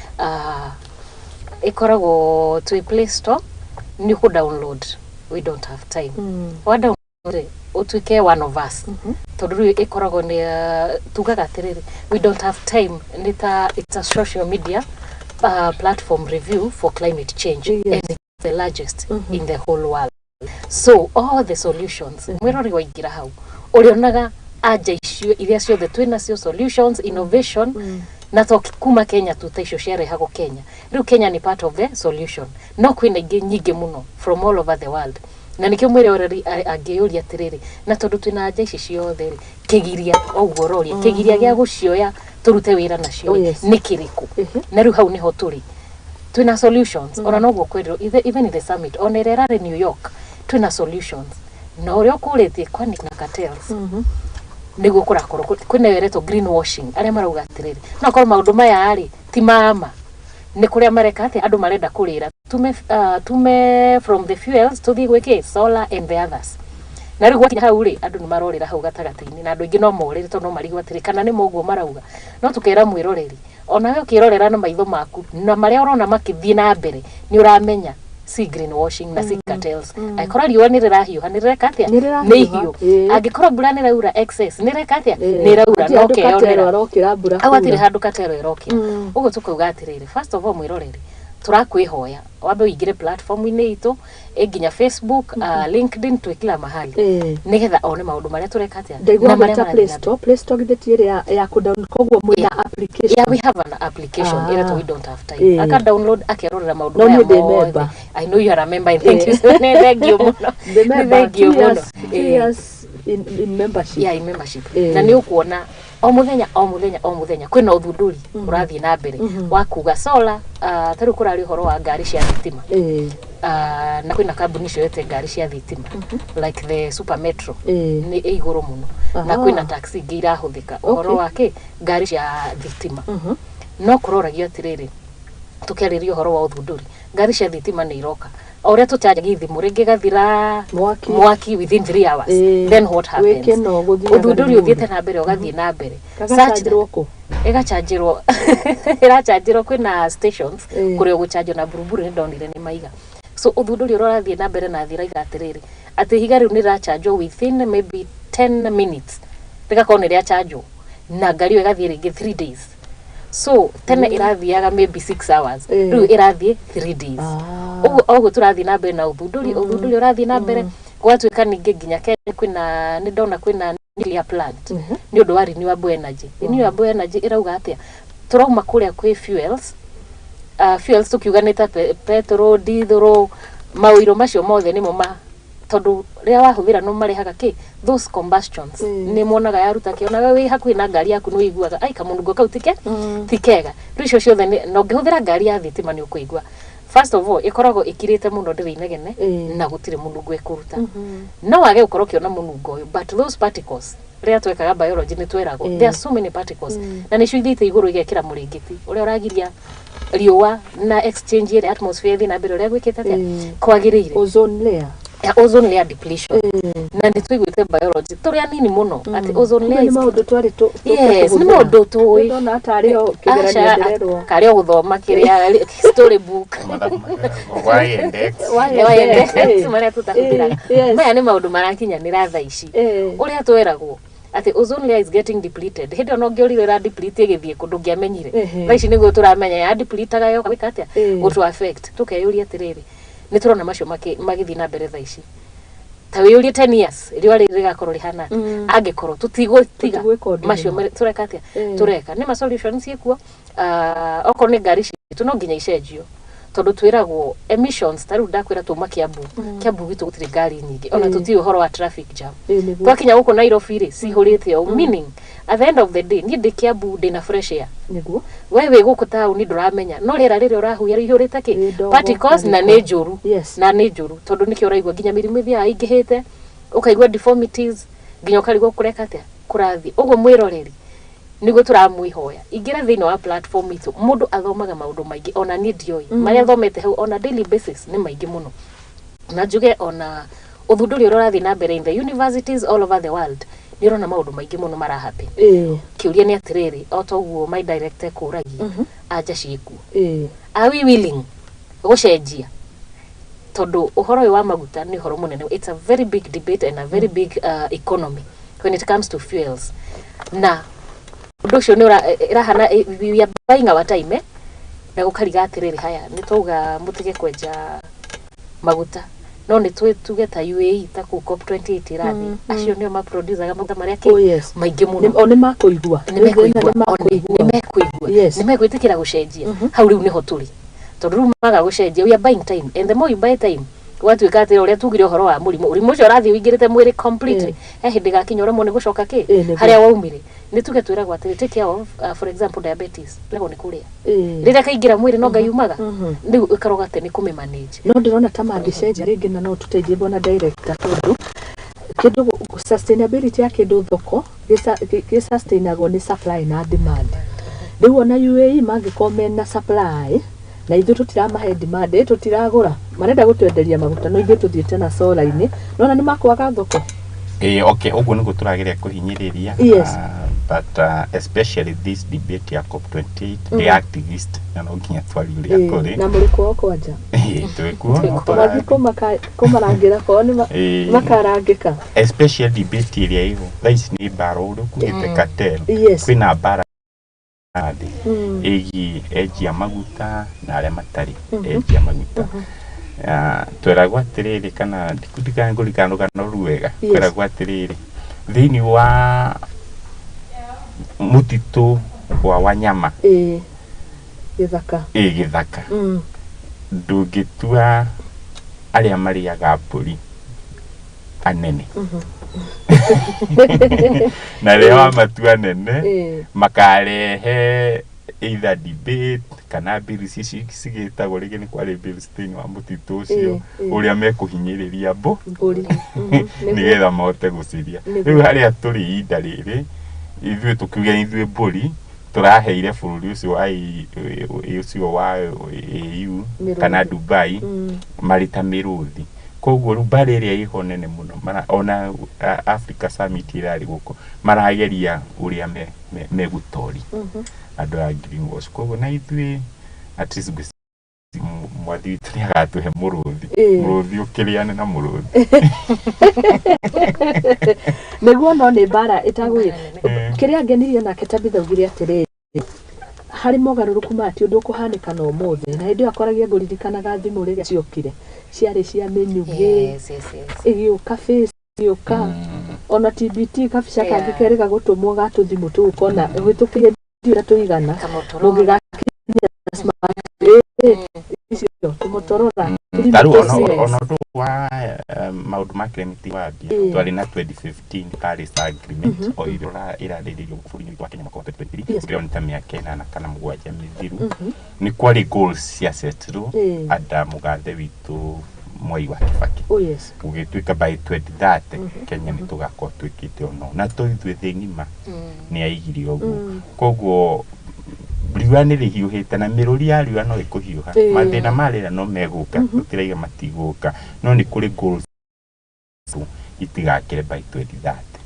[SPEAKER 3] Ĩkoragwo twĩ Play Store, nĩ ũkũ download We Don't Have Time. Wa download rĩ, ũtuĩke one of us, tondũ rĩu ĩkoragwo nĩ tugaga atĩrĩrĩ, We Don't Have Time nĩ ta it's a social media platform review for climate change, and it's the largest in the whole world. So all the solutions, mwĩrori waingĩra hau ũrĩonaga anja icio iria ciothe twĩ nacio, solutions, innovation, na to kuma Kenya tu, ta icio ciarehagwo Kenya. Rĩu Kenya nĩ part of the solution, no kwĩna ingĩ nyingĩ mũno from all over the world. Na nĩkĩo mwĩroreri angĩyũria atĩrĩrĩ, na tondũ twĩna anja ici ciothe rĩ, kĩgiria o ũguo ũroria, kĩgiria gĩa gũcioya tũrute wĩra nacio rĩ, nĩ kĩrĩkũ? Na rĩu hau nĩho tũrĩ, twĩna solutions. Ona noguo kwĩrwo even in the summit, ona ĩrĩa ĩrarĩ New York, twĩna solutions. Na ũrĩa ũkũrĩtie kwani na cartels, nĩguo kũrakorwo kwĩna ĩyo ĩretwo green washing, arĩa marauga atĩrĩrĩ, no korwo maũndũ maya rĩ ti mama, nĩ kũrĩa mareka atĩ andũ marenda kũrĩra tume from the fuels tũthiĩ gwĩkĩ solar and the others. Na rĩu gwakinya hau rĩ, andũ nĩ marorĩra hau gatagatĩ-inĩ, na andũ aingĩ no morĩre tondũ no marigwo atĩrĩ kana nĩ moguo marauga. No tũkera mwĩroreri, onawe ũkĩrorera na maitho maku na marĩa ũrona makĩthiĩ na mbere, nĩ ũramenya si green washing na si cartels. Angĩkorwo riũa nĩ rĩrahiũha, nĩ rĩreka atĩa?
[SPEAKER 1] Nĩ rĩrahiũha,
[SPEAKER 3] Nĩ ihiũ. Angĩkorwo mbura nĩ ĩraura excess, nĩ ĩreka atĩa? Nĩ ĩraura.
[SPEAKER 1] Hatirĩ
[SPEAKER 3] No
[SPEAKER 1] handũ katero
[SPEAKER 3] ũkeyonera
[SPEAKER 1] arokĩra mbura
[SPEAKER 3] hau hatirĩ
[SPEAKER 1] kura.
[SPEAKER 3] handũ katero ĩrokĩra. Ũguo tũkauga atĩrĩrĩ, first of all, mwĩroreri, tũrakwĩhoya wambe ũingĩre platform-inĩ itũ, ĩ nginya Facebook, LinkedIn, twĩ kila mahali, nĩgetha one maũndũ marĩa tũreka atĩa
[SPEAKER 1] Ndaigua
[SPEAKER 3] na marĩa
[SPEAKER 1] gwĩta
[SPEAKER 3] marathiĩ
[SPEAKER 1] Play
[SPEAKER 3] na mbere.
[SPEAKER 1] Store, Play Store githĩ ti ĩrĩa ya kũ download? Koguo mwĩna application?
[SPEAKER 3] Yeah, we have an application ĩretwo We Don't Have Time. Aka download akerorera maũndũ
[SPEAKER 1] No
[SPEAKER 3] maya
[SPEAKER 1] niĩ ndĩ
[SPEAKER 3] mothe.
[SPEAKER 1] member.
[SPEAKER 3] I know you are a member and thank you. Nĩ thank you mũno.
[SPEAKER 1] Ndĩ
[SPEAKER 3] Nĩ
[SPEAKER 1] member,
[SPEAKER 3] thank you
[SPEAKER 1] two
[SPEAKER 3] mũno.
[SPEAKER 1] years, two years in membership.
[SPEAKER 3] Yeah, in membership. Na nĩ ũkuona o mũthenya, o mũthenya, o mũthenya kwĩna ũthundũri ũrathiĩ na mbere wa kuga solar. Ta rĩu kũrarĩ ũhoro wa ngari cia thitima. Na kwĩna kambuni cioete ngari cia thitima like the Super Metro, nĩ ĩ igũrũ mũno, na kwĩna taxi ingĩ irahũthĩka ũhoro wa kĩ ngari cia thitima. No kũroragio atĩrĩrĩ, tũkĩarĩria ũhoro wa ũthundũri, ngari cia thitima nĩ iroka, o ũrĩa tũcanjagia thimũ rĩngĩ ĩgathira
[SPEAKER 1] Mwaki.
[SPEAKER 3] mwaki within 3 hours, then what happens?
[SPEAKER 1] Wĩkeno gũthiaga
[SPEAKER 3] Ũthundũri
[SPEAKER 1] nĩ
[SPEAKER 3] ũthiĩte na mbere, ũgathiĩ na mbere.
[SPEAKER 1] Kagacanjĩrwo kũ?
[SPEAKER 3] Ĩgachanjĩrwo, ĩrachanjĩrwo, kwĩna stations kũrĩa ũgũchanjwo, na buruburu nĩ ndonire nĩ maiga. So ũthundũri ũrĩa ũrathiĩ na mbere na thĩ ĩraiga atĩrĩrĩ, atĩ ihiga rĩu nĩ rĩrachanjwo within maybe 10 minutes, rĩgakorwo nĩ rĩachanjwo, na ngari ĩyo ĩgathiĩ rĩngĩ 3 days. So tene ĩrathiaga maybe 6 hours, rĩu ĩrathiĩ 3 days. Ũguo oguo tũrathiĩ na mbere na ũthundũri, ũthundũri ũrathiĩ na mbere, gũgatuĩka ningĩ nginya Kenya kwĩna, nĩ ndona kwĩna nuclear plant nĩ ũndũ wa renewable energy. Renewable energy ĩrauga atĩa? Tũrauma kũrĩa kwĩ fuels, fuels tũkiuga nĩ ta petrol, diesel, maũiro macio mothe nĩmo ma tondũ rĩrĩa wahũthĩra no marehaga kĩ those combustions, nĩ monaga yaruta kĩ, onawe wĩ hakuhĩ na ngari yaku nĩ ũiguaga ai kamũnungo kau tike ti kega. Rĩu icio ciothe na ũngĩhũthĩra ngari ya thitima nĩ ũkũigua first of all ĩkoragwo ĩkirĩte mũno, ndĩrĩ inegene na gũtirĩ mũnungo ĩkũruta. No wage gũkorwo ũkĩona mũnungo ũyũ, but those particles, rĩrĩa twekaga biology nĩ tweragwo there are so many particles, na nĩcio ithiĩte igũrũ igekĩra mũrĩngĩti ũrĩa ũragiria riũa na exchange ĩrĩa atmosphere ĩthiĩ na mbere ũrĩa gwĩkĩte atĩa kwagĩrĩire.
[SPEAKER 1] Ozone layer.
[SPEAKER 3] Ya ozone layer depletion, na nĩ tũiguĩte biology tũrĩ anini mũno atĩ ozone layer
[SPEAKER 1] nĩ maũndũ twarĩ
[SPEAKER 3] Yes, nĩ maũndũ tũĩ.
[SPEAKER 1] Ndona tarĩ o kĩgeranio ndĩrerwo.
[SPEAKER 3] Karĩ o gũthoma kĩrĩa story book.
[SPEAKER 2] Mathabu makoragwo Y and X.
[SPEAKER 3] Y marĩa tũtahũthĩraga.
[SPEAKER 1] Yes.
[SPEAKER 3] Maya nĩ maũndũ marakinyanĩra thaa ici. Ũrĩa tweragwo atĩ ozone layer is getting depleted, hĩndĩ ĩyo no ngĩorire ĩra deplete ĩgĩthiĩ kũndũ ngĩamenyire. Thaa ici nĩguo tũramenya ya depletaga yoka gwĩka atĩa, gũtũ affect. Tũkeyũria atĩrĩrĩ, nĩ tũrona macio magĩthiĩ na mbere thaa ici, ta wĩyũrie 10 years riũa rĩrĩ rĩgakorwo rĩhana atĩa angĩkorwo tũtigũtiga
[SPEAKER 1] Tũtigwĩka ũndũ
[SPEAKER 3] macio
[SPEAKER 1] mũna.
[SPEAKER 3] Tũreka atĩa? Tũreka nĩ ma solutions ciĩkuo. Okorwo nĩ ngari citũ no nginya icenjio tondũ twĩragwo emissions, ta rĩu ndakwĩra tuma Kiambu, Kiambu gwitũ gũtirĩ ngari nyingĩ ona tũtiũĩ ũhoro wa traffic jam.
[SPEAKER 1] Nĩguo.
[SPEAKER 3] Twakinya gũkũ Nairobi rĩ, cihũrĩte ũũ, meaning at the end of the day niĩ ndĩ Kiambu ndĩna fresh air, we wĩ gũkũ taũni ndũramenya no rĩera rĩrĩa ũrahuhia rĩihũrĩte kĩ?
[SPEAKER 1] Nĩ ndogo,
[SPEAKER 3] Particles
[SPEAKER 1] na
[SPEAKER 3] na
[SPEAKER 1] gĩko.
[SPEAKER 3] nĩ njũru. Na nĩ njũru tondũ nĩkĩo ũraigua nginya mĩrimũ ĩthiaga ĩingĩhĩte, ũkaigua deformities, nginya ũkarigwo kũreka atĩa kũrathiĩ ũguo. Mwĩroreri, nĩguo tũramwĩhoya ingĩra thĩinĩ wa platform itũ, mũndũ athomaga maũndũ maingĩ ona niĩ ndioĩ marĩa thomete hau on a daily basis nĩ maingĩ mũno, na njuge ona ũthundũri ũrĩa ũrathiĩ na mbere in the universities all over the world nĩ ũrona maũndũ maingĩ mũno marahappen. Kĩũria nĩ atĩrĩrĩ, o ta ũguo my director kũragia, anja ciĩkuo? Are we willing gũcenjia? Tondũ ũhoro ũyũ wa maguta nĩ ũhoro mũnene, it's a very big debate and a very big economy when it comes to fuels, na ũndũ ũcio nĩ ĩrahana we are buying our time, eh? Na gũkariga atĩrĩrĩ, haya nĩ twauga mũtige kwenja maguta, no nĩ tuge ta UAE, ta kũu COP28 ĩrathiĩ, acio nĩo maproducaga maguta marĩa kĩ
[SPEAKER 1] Oh, yes.
[SPEAKER 3] maingĩ mũno.
[SPEAKER 1] O nĩ makũigua.
[SPEAKER 3] Nĩ mekũigua.
[SPEAKER 1] Nĩ makũigua.
[SPEAKER 3] Nĩ mekũigua. Nĩ megwĩtĩkĩra gũcenjia? Hau rĩu nĩho tũrĩ, tondũ rĩu maga gũcenjia, we are buying time, and the more you buy time, gwatuĩka atĩ ũrĩa tugire ũhoro wa mũrimũ, mũrimũ ũcio ũrathiĩ ũingĩrĩte mwĩrĩ completely, he hĩndĩ gakinya ũremwo nĩ gũcoka kĩ harĩa waumire. Nĩ tuge twĩragwo atĩrĩ, take care of, for example diabetes, twĩragwo nĩ kũrĩa rĩrĩa kaingĩra mwĩrĩ no ngai umaga, rĩu ĩkaroga atĩ nĩ kũmĩ manage.
[SPEAKER 1] No ndĩrona ta mangĩcenjia rĩngĩ, na no tũteithie bwana director, tondũ kĩndũ sustainability ya kĩndũ thoko gĩ-sustainagwo nĩ supply na demand. Rĩu ona UAE mangĩkorwo mena supply na ithuĩ tũtiramahe demand, ĩ tũtiragũra, marenda gũtwenderia maguta no ithuĩ tũthiĩte na solar-inĩ, nona nĩ makwaga thoko.
[SPEAKER 2] Okay, ũguo nĩguo tũrageria kũhinyĩrĩria. But especially this debate ya COP28, the activist, na no nginya twarie ũrĩa kũrĩ.
[SPEAKER 1] Na mũrĩ kwao kwanja?
[SPEAKER 2] Ĩĩ, twĩ kuo, no
[SPEAKER 1] Wathiĩ kũmarangĩra kwao nĩ makarangĩka.
[SPEAKER 2] Especially debate ĩrĩa ĩho thaa ici nĩ mbara ũrĩa ũkugĩte cartel. Kwĩna mbara thĩ ĩgiĩ enjia maguta na arĩa matarĩ enjia maguta. Tweragwo atĩrĩrĩ, kana ndikũririkana ngũririkana rũgano rwega. Kweragwo atĩrĩrĩ, thĩinĩ wa mũtitũ wa wanyama,
[SPEAKER 1] Ĩĩ, gĩthaka.
[SPEAKER 2] Ĩ gĩthaka, ndũngĩtua arĩa marĩaga mbũri anene, na rĩrĩa wamatua anene, makarehe either debate kana bills ici cigĩtagwo rĩngĩ nĩ kwarĩ bills thĩinĩ wa mũtitũ ũcio, ũrĩa mekũhinyĩrĩria
[SPEAKER 1] mbũri. Nĩguo.
[SPEAKER 2] Nĩgetha mahote gũciria. Rĩu harĩa tũrĩ ihinda rĩrĩ, ithuĩ tũkiuge ithuĩ mbũri tũraheire bũrũri ũcio wa ũcio wa AU kana
[SPEAKER 1] Mĩrũthi.
[SPEAKER 2] Dubai marĩ ta mĩrũthi. Koguo rĩu mbara ĩrĩa ĩho nene mũno ona Africa Summit ĩrarĩ gũkũ, marageria ũrĩa megũtoria andũ a greenwash. Koguo na ithuĩ at least ngwĩciria mwathi witũ nĩ agatũhe mũrũthi, mũrũthi ũkĩrĩane na mũrũthi.
[SPEAKER 1] Nĩguo, no nĩ mbara ĩtagwĩ kĩrĩa ngenirie nake Tabitha augire atĩrĩrĩ, Harĩ mogarũrũku maya ti ũndũ ũkũhanĩka na ũmũthĩ, na hĩndĩ ĩyo akoragia ngũririkanaga thimũ rĩrĩa ciokire ciarĩ cia mĩnyugĩ. Ĩgĩũka face, ĩgĩũka ona TBT, kabica kangĩ kerĩga gũtũmwo ga tũthimũ tũu, ũkona ũhĩtũkĩire ndiũĩ tũigana.
[SPEAKER 3] Kamotorola.
[SPEAKER 1] Mũngĩgakinya smart icio tũmotorola.
[SPEAKER 2] Ta rĩu ona ũndũ wa maũndũ ma climate wambia, twarĩ na 2015 Paris Agreement o ĩrĩa ĩrarĩrĩrio bũrũri-inĩ witũ wa Kenya mwaka wa 2023. Ũngĩrora nĩ ta mĩaka 8 kana 7 mĩthiru, nĩ kwarĩ goals ciasetirwo anda mũgathe witũ Mwai wa Kibaki.
[SPEAKER 1] Oh yes.
[SPEAKER 2] Gũgĩtuĩka by 2030 Kenya nĩ tũgakorwo twĩkĩte ũno na to ithuĩ, thĩ ng'ima nĩ yaigire ũguo. Koguo riũa nĩ rĩhiũhĩte na mĩrũri ya riũa no ĩkũhiũha. Mathĩna ma rĩera no megũka, tũtiraiga matigũka, no nĩ kũrĩ goals itigakĩre by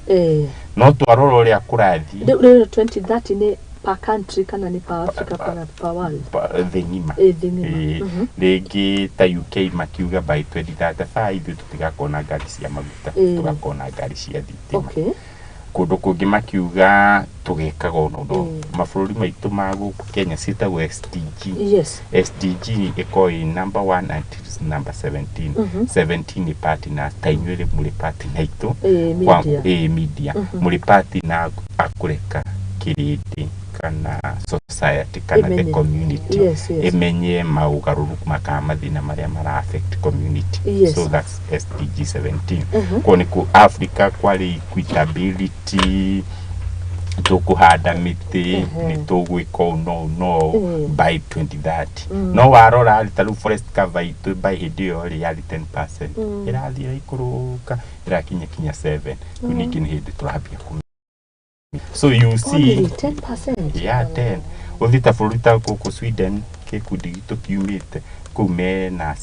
[SPEAKER 2] 2030. No twarora ũrĩa kũrathiĩ.
[SPEAKER 1] Rĩu 2030 nĩ per country kana nĩ per Africa kana per world?
[SPEAKER 2] Thĩ ng'ima.
[SPEAKER 1] Ĩ, thĩ ng'ima.
[SPEAKER 2] Rĩngĩ ta UK makiuga by 2035 ithuĩ tũtigakorwo na ngari cia maguta, tũgakorwo na ngari cia thitima. Kũndũ kũngĩ makiuga tũgekaga ũũ no mabũrũri maitũ ma gũkũ Kenya ciĩtagwo SDG. SDG ĩkoragwo ĩ number 1 until number 17. 17 nĩ partners ta inyuĩ rĩ, mũrĩ partner aitũ.
[SPEAKER 1] Media.
[SPEAKER 2] Ĩ, media mũrĩ partner a kũreka kĩrĩndĩ kana society kana the
[SPEAKER 1] Ĩmenye.
[SPEAKER 2] community ĩmenye maũgarũrũku kana mathĩna marĩa mara affect community. So that's SDG 17. Koguo nĩ kũ Africa kwarĩ equitability, tũkũhanda mĩtĩ, nĩ tũgwĩka ũũ no ũũ no ũũ by 2030. No warora rĩ, ta rĩu forest cover itũ by hĩndĩ ĩyo rĩ yarĩ 10%, ĩrathiĩ ĩraikũrũka, ĩrakinya kinya 7. Rĩu ningĩ nĩ hĩndĩ tũrambia kũ so you see.
[SPEAKER 1] Only 10%.
[SPEAKER 2] Yeah, 10. Ũthiĩ ta bũrũri ta gũkũ Sweden, gĩkundi gitũ kiumĩte kũu, mena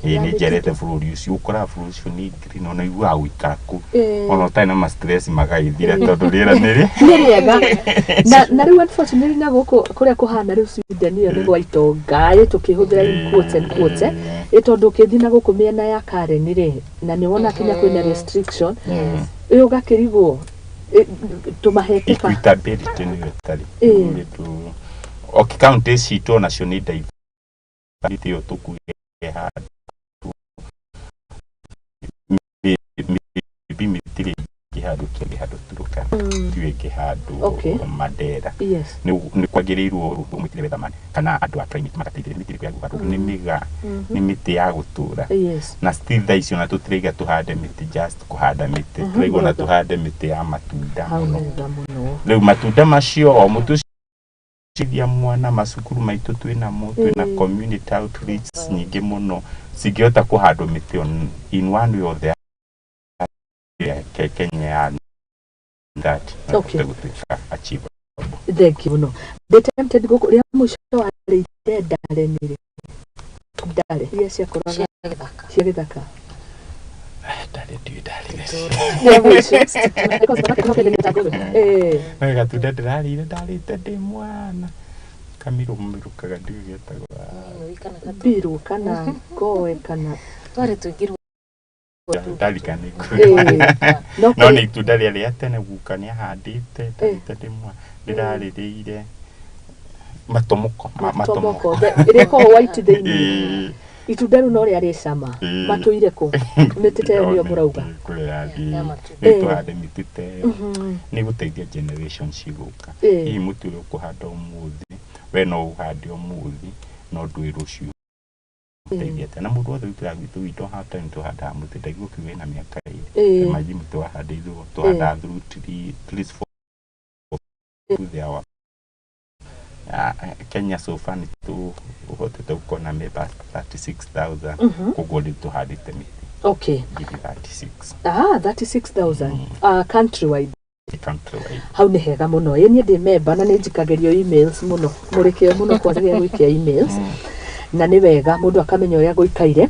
[SPEAKER 2] ĩĩ, nĩ njerete bũrũri ũcio, ũkoraga bũrũri ũcio nĩ green, ona iguaga gũikara kũu ona ũtarĩ na ma stress magagĩthira tondũ rĩera nĩ rĩ
[SPEAKER 1] Nĩ rĩega, na rĩu unfortunately na gũkũ kũrĩa kũhana rĩu Sweden ĩyo nĩ gwa itonga ĩ, tũkĩhũthĩra in quotes and quotes, ĩ tondũ ũkĩthiĩ na gũkũ mĩena ya Karen rĩ, na nĩ wona kinya kwĩna restriction ĩ, ũgakĩrigwo ĩ, tũmahete ka
[SPEAKER 2] Equitability nĩyo ĩtarĩ. Rĩu okay, county citũ onacio nĩ diversity ĩyo tũkuge handũ maybe mĩtĩ ĩngĩ handũ kĩngĩ handũ Turkana ti ĩngĩ handũ Mandera. Nĩ kwagĩrĩirwo mũitĩre weatherman kana andũ a climate magateithĩrĩria mĩtĩ ĩrĩkũ ya gũhandwo, nĩ mĩga nĩ mĩtĩ ya gũtũra. Na still thaa icio ona tũtiraiga tũhande mĩtĩ just kũhanda mĩtĩ, tũraiga ona tũhande mĩtĩ ya matunda
[SPEAKER 1] Hau
[SPEAKER 2] mũno.
[SPEAKER 1] Wega mũno.
[SPEAKER 2] Rĩu matunda macio o mũtĩ ũcio mwana macukuru maitũ twĩnamo, twĩna community outreach nyingĩ mũno cingĩhota kũhandwo mĩtĩ ĩyo in one way or the other. Kenya ya that no ĩhote gũtuĩka achievable.
[SPEAKER 1] Thank you mũno. Ndĩ tempted gũkũ rĩa mũico warĩire ndare nĩ rĩ? Ndare iria ciakũraga
[SPEAKER 3] cia gĩthaka.
[SPEAKER 1] Cia gĩthaka.
[SPEAKER 2] Ndarĩ, ndiũĩ ndarĩre.
[SPEAKER 1] Rĩa mũico.
[SPEAKER 2] No gatunda ndĩrarĩire, ndarĩte ndĩ mwana, kamirũ mirũkaga, ndiũĩ getagwo.
[SPEAKER 3] Nũi kana gatũ.
[SPEAKER 1] Mbirũ kana ngoe kana
[SPEAKER 3] Twarĩ tũingĩ.
[SPEAKER 2] Ndarikana.
[SPEAKER 1] No
[SPEAKER 2] No nĩ itunda rĩa rĩa tene, guka nĩ ahandĩte, ndarĩte ndĩ mwana, ndĩrarĩrĩire matomoko
[SPEAKER 1] matomoko. Ĩrĩa ĩkoragwo white thĩinĩ. Itunda rĩu no rĩarĩ cama. Matũire kũ mĩtĩ ta ĩyo nĩyo mũrauga?
[SPEAKER 2] Kũrĩa yathiĩ.
[SPEAKER 3] Ya matunda.
[SPEAKER 2] Nĩ tũhande mĩtĩ ta ĩyo, nĩ gũteithia generation cigũka. Hihi mũtĩ ũrĩa ũkũhanda ũmũthĩ, we no ũhande ũmũthĩ no ndũĩ rũciũ teithia atĩa, na mũndũ wothe witũ gwitũ, we don't have time. Tũhandaga mũtĩ, ndaigua ũkiuga ĩna mĩaka 2. Imagine mũtĩ wahandĩirwo, tũhandaga through three, at least four to the hour. Kenya so far nĩ tũhotete gũkorwo na members 36,000, koguo rĩu tũhandĩte mĩtĩ ngiri 36.
[SPEAKER 1] Ah, 36,000 countrywide?
[SPEAKER 2] Countrywide.
[SPEAKER 1] Hau nĩ hega mũno. Ĩ, niĩ ndĩ member na nĩ njikagĩrio emails mũno, mũrĩ kĩo mũno kwaragia gwĩkia emails, na nĩ wega mũndũ akamenya ũrĩa gũikaire.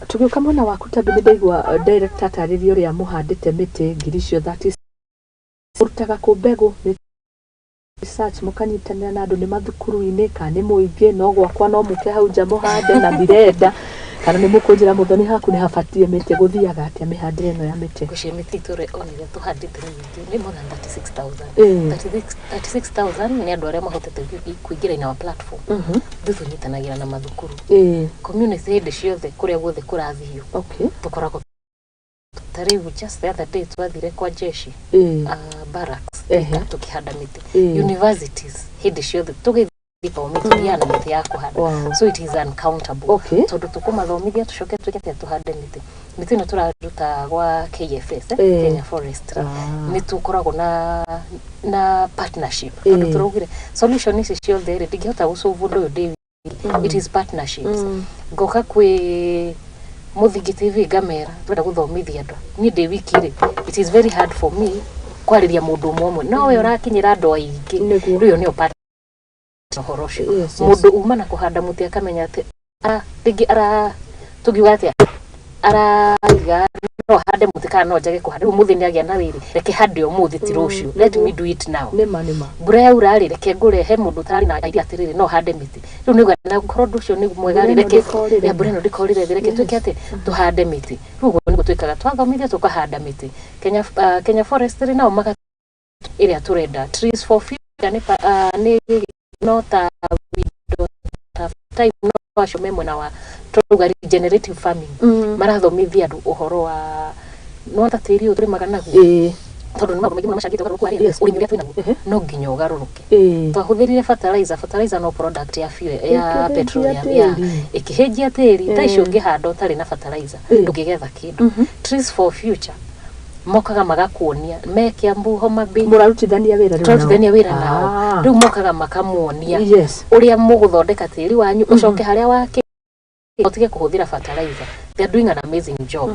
[SPEAKER 1] Tũgĩũka mwena waku Tambi, nĩ ndaigua director atarĩria ũrĩa mũhandĩte mĩtĩ ngiri icio 30. Mũrutaga kũ mbegũ? Nĩ research mũkanyitanĩra na andũ, nĩ mathukuru-inĩ kana nĩ mũingĩ? No gwakwa no mũke hau nja mũhande na mirenda Kana nĩ mũkũnjĩra mũthoni haku nĩ habatie mĩtĩ, gũthiaga atĩa mĩhandĩre ĩno ya mĩtĩ?
[SPEAKER 3] Ngwĩciria mĩtĩ itũ ona ĩrĩa tũhandĩte nĩ mĩingĩ, nĩ more than 36,000. 36,000 nĩ andũ arĩa mahotete kũingĩra in our platform. Ithuĩ tũnyitanagĩra na mathukuru, community, hĩndĩ ciothe kũrĩa guothe kũrathio. Tũkoragwo ta rĩu, just the other day twathire kwa jeshi, barracks, tũkĩhanda mĩtĩ. Universities, hĩndĩ ciothe tũgĩthiĩ tũthiaga na mĩtĩ ya kũhanda. So it is uncountable, tondũ tũkũmathomithia, tũcoke twĩke atĩa? Tũhande mĩtĩ. Mĩtĩ ĩno tũraruta gwa KFS, Kenya Forestry. Nĩ tũkoragwo na partnership, tondũ tũraugire solution ici ciothe rĩ, ndingĩhota gũsolve ũndũ ũyũ ndĩ wiki. It is partnerships. Ngoka kwĩ Mũthingi TV, ngamera twenda gũthomithia andũ. Niĩ ndĩ wiki rĩ, it is very hard for me kwarĩria mũndũ ũmwe ũmwe, no we ũrakinyĩra andũ aingĩ. Rĩu ĩyo nĩyo part ũhoro ũcio. Mũndũ uma na kũhanda mũtĩ akamenya atĩ rĩngĩ ara tũngiuga atĩa, araiga no hande mũtĩ kana no njage kũhanda. Rĩu mũthĩ nĩ agĩa na rĩrĩ, reke hande ũmũthĩ, ti rũciũ, let me do it now.
[SPEAKER 1] Nĩma, nĩma.
[SPEAKER 3] Mbura yaura rĩ, reke ngũre he mũndũ ũtararĩ na idea atĩrĩrĩ, no hande mĩtĩ. Rĩu nĩuga na korwo ũndũ ũcio nĩ mwega rĩ,
[SPEAKER 1] Mbura ĩno
[SPEAKER 3] reke
[SPEAKER 1] ndĩkorĩre.
[SPEAKER 3] Ya, mbura ĩno ndĩkorĩre thĩ, reke twĩke atĩ tũhande mĩtĩ. Rĩu ũguo nĩguo twĩkaga, twathomithia tũkahanda mĩtĩ. Kenya Forestry nao maka ĩrĩa tũrenda Trees for Future nĩ nĩ no ta we don't have time, no acio me mwena wa tũrauga regenerative farming. Marathomithia andũ ũhoro wa no ta tĩri ũyũ tũrĩmaga naguo, tondũ nĩ maũndũ maingĩ mũno macangĩte ũgarũrũku wa rĩera. Ũrĩmi ũrĩa twĩnaguo no nginya ũgarũrũke. Twahũthĩrire fertilizer. Fertilizer no product ya fuel, ya
[SPEAKER 1] Ĩkĩhĩnjia
[SPEAKER 3] petroleum ya
[SPEAKER 1] tĩri.
[SPEAKER 3] Ĩkĩhĩnjia tĩri. Thaa icio ũngĩhanda ũtarĩ na fertilizer, ndũngĩgetha kĩndũ. Trees for Future mokaga magakuonia me Kiambu, Homa Bay.
[SPEAKER 1] Mũrarutithania wĩra rĩu nao?
[SPEAKER 3] Tũrarutithania wĩra nao. Rĩu mokaga makamuonia ũrĩa mũgũthondeka tĩri wanyu ũcoke harĩa wakĩ, ũtige kũhũthĩra fertilizer. They are doing an amazing job,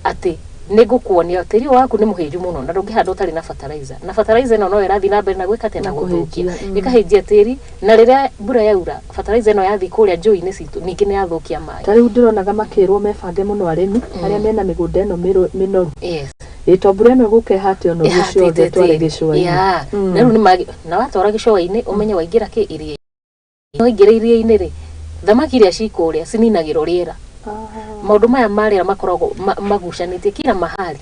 [SPEAKER 3] atĩ nĩ ngũkuonia tĩri ũyũ waku nĩ mũhĩnju mũno na ndũngĩhanda ũtarĩ na fertilizer, na fertilizer ĩno no ĩrathiĩ na mbere na gwĩka atĩa? Na
[SPEAKER 1] Na
[SPEAKER 3] gũthũkia.
[SPEAKER 1] kũhĩnjia.
[SPEAKER 3] Ĩkahĩnjia tĩri, na rĩrĩa mbura yaura, fertilizer ĩno yathiĩ kũrĩa njũĩ-inĩ citũ, ningĩ nĩ yathũkia maĩ.
[SPEAKER 1] Ta rĩu ndĩronaga makĩrwo mebange mũno arĩmi arĩa mena mĩgũnda ĩno mĩnoru. Ĩ to mbura ĩno ĩgũka ĩhate ũnoru ũcio wothe
[SPEAKER 3] Ĩhatĩte
[SPEAKER 1] tware
[SPEAKER 3] tĩri.
[SPEAKER 1] gĩcũa-inĩ.
[SPEAKER 3] Na rĩu na watwara gĩcũa-inĩ, ũmenye waingĩra kĩ iria. Waingĩra iria-inĩ rĩ, thamaki iria cikũrĩa cininagĩrwo rĩera. Maũndũ maya ma rĩera makoragwo magucanĩtie kila mahali,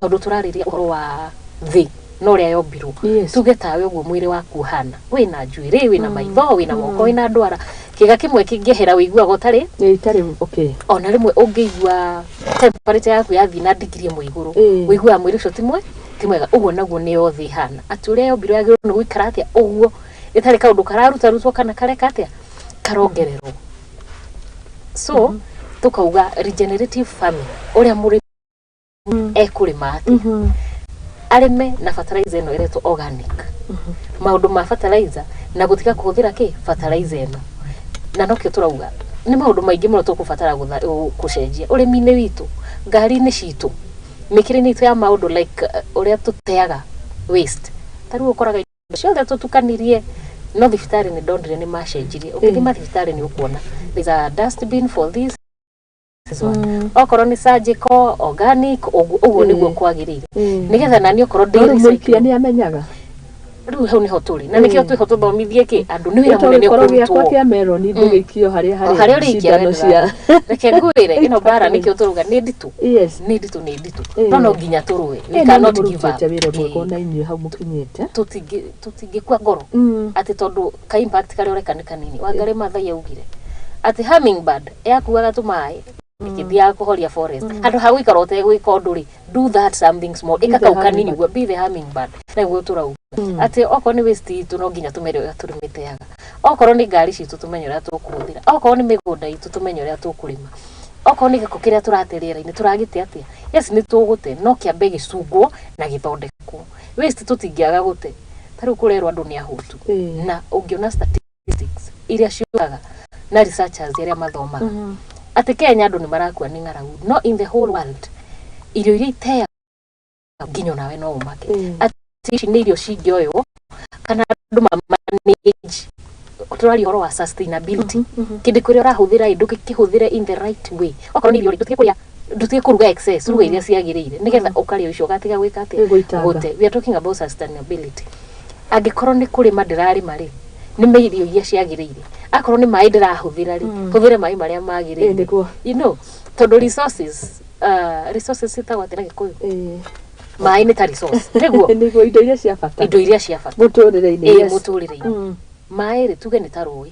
[SPEAKER 3] tondũ tũrarĩria ũhoro wa thĩ na ũrĩa yombirwo. Tuge tawe ũguo mwĩrĩ waku ũhana, wĩna njuĩrĩ, wĩna maitho, wĩna moko, wĩna ndwara, kĩga kĩmwe kĩngĩehera wĩiguaga ũtarĩ
[SPEAKER 1] Ĩ, itarĩ okay.
[SPEAKER 3] Ona rĩmwe ũngĩigua temperature yaku yathiĩ na ndigiri ĩmwe igũrũ, ũiguaga mwĩrĩ ũcio ti mwega. Ũguo naguo nĩ yothe ĩhana, atĩ ũrĩa yombirwo yagĩrĩirwo nĩ gũikara atĩa, ũguo ĩtarĩ kaũndũ kararutarutwo kana kareka atĩa, karongererwo. So tukauga regenerative farming, ũrĩa mũrĩmi ekũrĩma atĩa, arĩme na fertilizer ĩno ĩretwo organic, maũndũ ma fertilizer na gũtiga kũhũthĩra kĩ fertilizer ĩno. Na nokĩo tũrauga nĩ maũndũ maingĩ mũno tũkũbatara gũcenjia ũrĩmi-inĩ witũ, ngari-inĩ citũ, mĩkĩre-inĩ itũ ya maũndũ, like ũrĩa tũteaga waste. Ta rĩu ũkoraga indo ciothe tũtukanirie, no thibitarĩ nĩ ndonire nĩ macenjirie. Ũngĩthiĩ mathibitarĩ nĩ ũkuona there's a dustbin for this one, okorwo nĩ surgical, organic, ũguo ũguo nĩguo kwagĩrĩire, nĩgetha nani okorwo ndĩ
[SPEAKER 1] No rĩu mũikia
[SPEAKER 3] recycling.
[SPEAKER 1] Nĩ amenyaga.
[SPEAKER 3] Rĩu hau nĩho tũrĩ na nĩkĩo twĩho tũthomithie kĩ andũ. Nĩ wĩra
[SPEAKER 1] Tondũ
[SPEAKER 3] mũnene
[SPEAKER 1] gĩkoro gĩakwa
[SPEAKER 3] ũkũrutwo.
[SPEAKER 1] kĩa meroni ngũgĩikio harĩa
[SPEAKER 3] O harĩa ũrĩikia
[SPEAKER 1] cindano cia
[SPEAKER 3] reke ngwĩre, ĩno mbara nĩkĩo tũruga nĩ nditũ. Nĩ nditũ, nĩ nditũ, no nginya tũrũe. We
[SPEAKER 1] No
[SPEAKER 3] cannot give up.
[SPEAKER 1] mũrutĩte wĩra mwega ona inyuĩ hau mũkinyĩte.
[SPEAKER 3] Tũtingĩkua ngoro atĩ tondũ ka impact karĩa ũreka nĩ kanini. Wangari Maathai augire atĩ hummingbird yakuaga tũmaĩ ĩkĩthiaga kũhoria forest. Handũ ha gũikara ũtegwĩka ũndũ rĩ, do that something small,
[SPEAKER 1] Be
[SPEAKER 3] ĩka
[SPEAKER 1] the
[SPEAKER 3] kau kanini.
[SPEAKER 1] hummingbird.
[SPEAKER 3] Guo be the hummingbird. Na nĩguo tũrauga atĩ okorwo nĩ waste itũ, no nginya tũmenye ũrĩa tũrĩmĩteaga, okorwo nĩ ngari citũ tũmenye ũrĩa tũkũhũthĩra, okorwo nĩ mĩgũnda itũ tũmenye ũrĩa tũkũrĩma, okorwo nĩ gĩko kĩrĩa tũrate rĩera-inĩ tũragĩte atĩa. Yes, nĩ tũgũte, no kĩambe gĩcungwo na gĩthondekwo. Waste tũtingĩaga gũte. Ta rĩu kũrerwo andũ nĩ ahũtu, na ũngĩona statistics iria ciũkaga na researchers arĩa mathomaga atĩ Kenya andũ nĩ marakua nĩ ng'aragu, no in the whole world irio iria iteagwo nginya onawe no ũmake atĩ ici nĩ irio cingĩoywo kana andũ ma manage. Tũraria ũhoro wa sustainability. Kĩndũ kĩrĩa ũrahũthĩra ĩ, ndũgĩkĩhũthĩre in the right way. Okorwo nĩ irio rĩ, ndũtige kũrĩa, ndũtige kũruga excess, ruga iria ciagĩrĩire nĩgetha ũkarĩa icio ũgatiga gwĩka atĩa?
[SPEAKER 1] Gũitanga.
[SPEAKER 3] Gũte. We are talking about sustainability. Angĩkorwo nĩ kũrĩma ndĩrarĩma rĩ, Nĩme irio iria ciagĩrĩire. Akorwo nĩ maĩ ndĩrahũthĩra rĩ, hũthĩre maĩ marĩa
[SPEAKER 1] Ĩĩ,
[SPEAKER 3] magĩrĩire.
[SPEAKER 1] Nĩguo.
[SPEAKER 3] Tondũ resources citagwo atĩa na Gĩkũyũ? Maĩ nĩ ta resource, nĩguo?
[SPEAKER 1] Nĩguo, indo iria cia bata.
[SPEAKER 3] Indo iria cia bata
[SPEAKER 1] mũtũrĩre-inĩ.
[SPEAKER 3] Mũtũrĩre-inĩ. Maĩ rĩ, tuge nĩ ta rũĩ.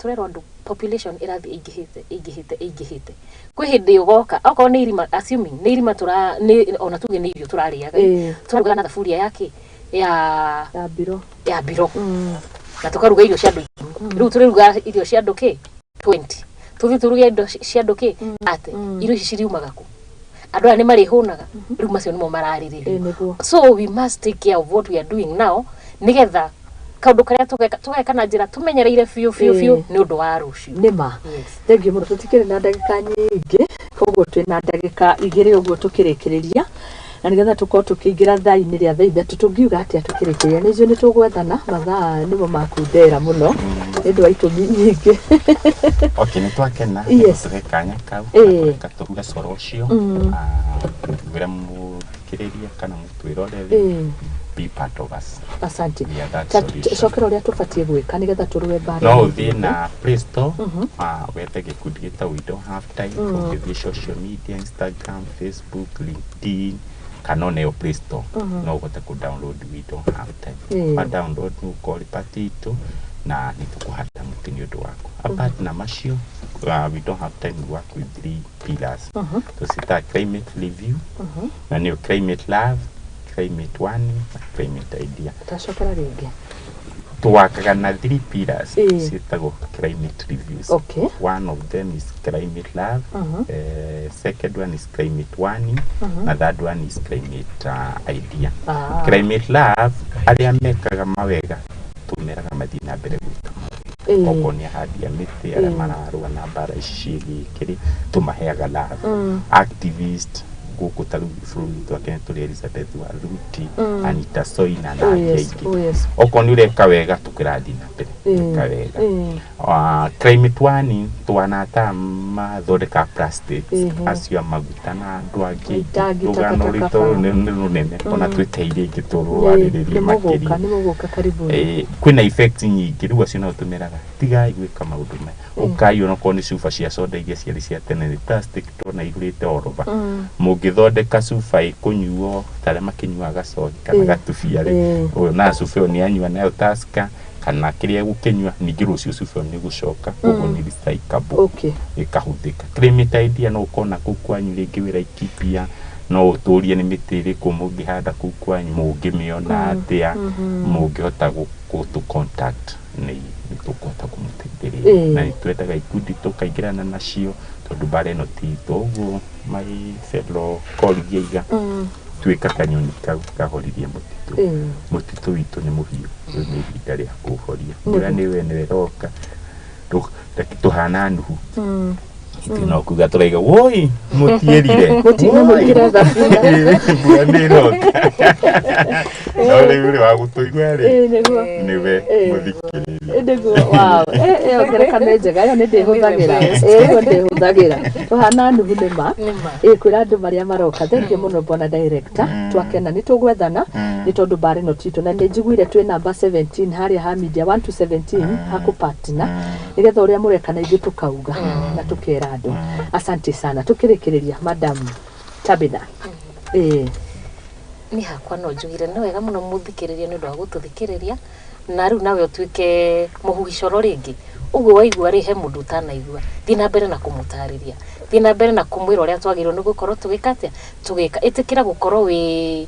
[SPEAKER 3] Tũrerwo andũ, population ĩrathiĩ ĩingĩhĩte, ĩingĩhĩte, ĩingĩhĩte. Kwĩ hĩndĩ ũgoka okorwo nĩ irima, assuming nĩ irima tũra nĩ ona tuge nĩ irio tũrarĩaga, tũraruga na thaburia ya kĩ, ya
[SPEAKER 1] Ya mbiro.
[SPEAKER 3] Ya mbiro, na tũkaruga irio cia andũ 10. Rĩu tũrĩruga irio cia andũ kĩ 20, tũthiĩ tũruge indo cia andũ kĩ ate. Irio ici ciriumaga kũ? Andũ aya nĩ marĩhũnaga? Rĩu macio nĩmo mararĩrĩrio.
[SPEAKER 1] Nĩguo.
[SPEAKER 3] So we must take care of what we are doing now, nigetha kaũndũ karĩa tũgeka tũgeka na njĩra tũmenyereire biũ biũ biũ, nĩ ũndũ wa rũciũ.
[SPEAKER 1] Nĩ ma. Thengiũ mũno. Tũtikĩrĩ na ndagĩka nyingĩ, koguo twĩ na ndagĩka 2 ũguo tũkĩrĩkĩrĩria, na nĩgetha tũkorwo tũkĩingĩra thaa-inĩ rĩa thaa 3. Tũngiuga atĩa tũkĩrĩkĩrĩria? Nĩ njũĩ nĩ tũgwethana mathaa nĩmo makundera mũno nĩ ũndũ wa itũmi nyingĩ.
[SPEAKER 2] Okay, nĩ twakena tũhe kanya kau reka tũhure coro ũcio. Ngwĩra mũthikĩrĩria kana mũtwĩroreri, be part of us.
[SPEAKER 1] Asante.
[SPEAKER 2] We are that
[SPEAKER 1] Ta-
[SPEAKER 2] solution.
[SPEAKER 1] Cokera ũrĩa tũbatiĩ gwĩka nĩgetha tũrũe mbara.
[SPEAKER 2] No ũthiĩ na Play Store, wethe gĩkundi gĩtagwo We Don't Have Time. Ũngĩthiĩ social media, Instagram, Facebook, LinkedIn, kana ona ĩyo Play Store, no ũhote kũ download We Don't Have Time. Wa download nĩ ũgũkorwo ribati itũ na nĩ tũkũhanda mũtĩ nĩ ũndũ waku. Apart na macio, We Don't Have Time, we work with three pillars tũcitaga climate review, na nĩyo climate love, climate warning na climate idea.
[SPEAKER 1] Tacokera rĩngĩ.
[SPEAKER 2] Twakaga na three pillars ciĩtagwo climate reviews. One of them is climate love, second one is climate warning, na third one is climate idea. Climate love, arĩa mekaga mawega tũmeraga mathiĩ na mbere gwĩka mawega. Okorwo nĩ ahandi a mĩtĩ, arĩa mararũa na mbara ici ciĩgiĩ kĩrĩ, tũmaheaga love. Activist gũkũ ta rĩu bũrũri witũ wa Kenya tũrĩ Elizabeth Wathuti, Anita Soina na angĩ aingĩ. Okorwo nĩ ũreka wega, tũkĩrathiĩ na mbere gwĩka wega. Climate warning, twanata mathondeka plastics, acio a maguta na andũ angĩ.
[SPEAKER 1] Itangi,
[SPEAKER 2] Rũgano
[SPEAKER 1] takataka
[SPEAKER 2] rwitũ
[SPEAKER 1] bara.
[SPEAKER 2] nĩ rũnene, ona twĩteire ingĩ tũrwarĩrĩrie
[SPEAKER 1] Nĩ mũgũka.
[SPEAKER 2] makĩria.
[SPEAKER 1] Nĩ mũgũka karibuni.
[SPEAKER 2] Kwĩna effect nyingĩ. Rĩu acio no tũmeraga tigai gwĩka maũndũ maya, ũkai onakorwo nĩ cuba cia soda iria ciarĩ cia tene, nĩ plastic tona ihũrĩte orova. Mũngĩthondeka cuba ĩkũnyuo ta arĩa makĩnyuaga coki kana gatubia rĩ, ũyũ na cuba ĩyo nĩ anyua nayo Tusker kana kĩrĩa egũkĩnyua, ningĩ rũciũ cuba ĩyo nĩ gũcoka, koguo nĩ recyclable, ĩkahũthĩka. Climate idea, no ũkona kũu kwanyu rĩngĩ wĩ Laikipia, no ũtũrie nĩ mĩtĩ ĩrĩkũ mũngĩhanda kũu kwanyu, mũngĩmĩona atĩa, mũngĩhota gũtũ contact nĩ tũkũhota kũmũteithĩrĩria. Na nĩ twendaga ikundi tũkaingĩrana nacio tondũ mbara ĩno ti itũ. Ũguo my fellow colleague aiga, tuĩka kanyoni kau kahoririe mũtitũ. Mũtitũ witũ nĩ mũhiũ, rĩu nĩ ihinda rĩa kũũhoria. Mbura nĩ wene ĩroka. Reke tũhana Nuhu. Ithuĩ no kuga tũraiga woi mũtiĩrire.
[SPEAKER 1] Mũtiuma mũingĩre thabina.
[SPEAKER 2] Mbura nĩ ĩroka, no rĩu rĩ wa gũtũigua rĩ,
[SPEAKER 1] Nĩguo.
[SPEAKER 2] nĩwe mũthikĩrĩria.
[SPEAKER 1] Nĩguo. Wow, ĩyo ngerekano njega, ĩyo nĩ ndĩhũthagĩra. Ĩyo ndĩhũthagĩra, tũhana Nuhu nĩ ma.
[SPEAKER 3] Nĩ ma.
[SPEAKER 1] Kwĩra andũ marĩa maroka. Thengiũ mũno, bwana director. Twakena, nĩ tũgwethana nĩ tondũ mbara ĩno titũ, na nĩ njiguire twĩ namba 17 harĩa ha media 1 to 17 hakũ partner, nĩgetha ũrĩa mũreka na ithuĩ tũkauga na tũkera andũ. Asante sana. Tũkĩrĩkĩrĩria, Madam Tabitha.
[SPEAKER 3] Niĩ hakwa no njugire nĩ wega mũno mũthikĩrĩria nĩ ũndũ wa gũtũthikĩrĩria, na rĩu nawe ũtuĩke mũhuhi coro rĩngĩ. Ũguo waigua rĩ, he mũndũ ũtanaigua, thiĩ na mbere na kũmũtarĩria, thiĩ na mbere na kũmwĩra ũrĩa twagĩrĩirwo nĩ gũkorwo tũgĩka atĩa, tũgĩka. Ĩtĩkĩra gũkorwo wĩ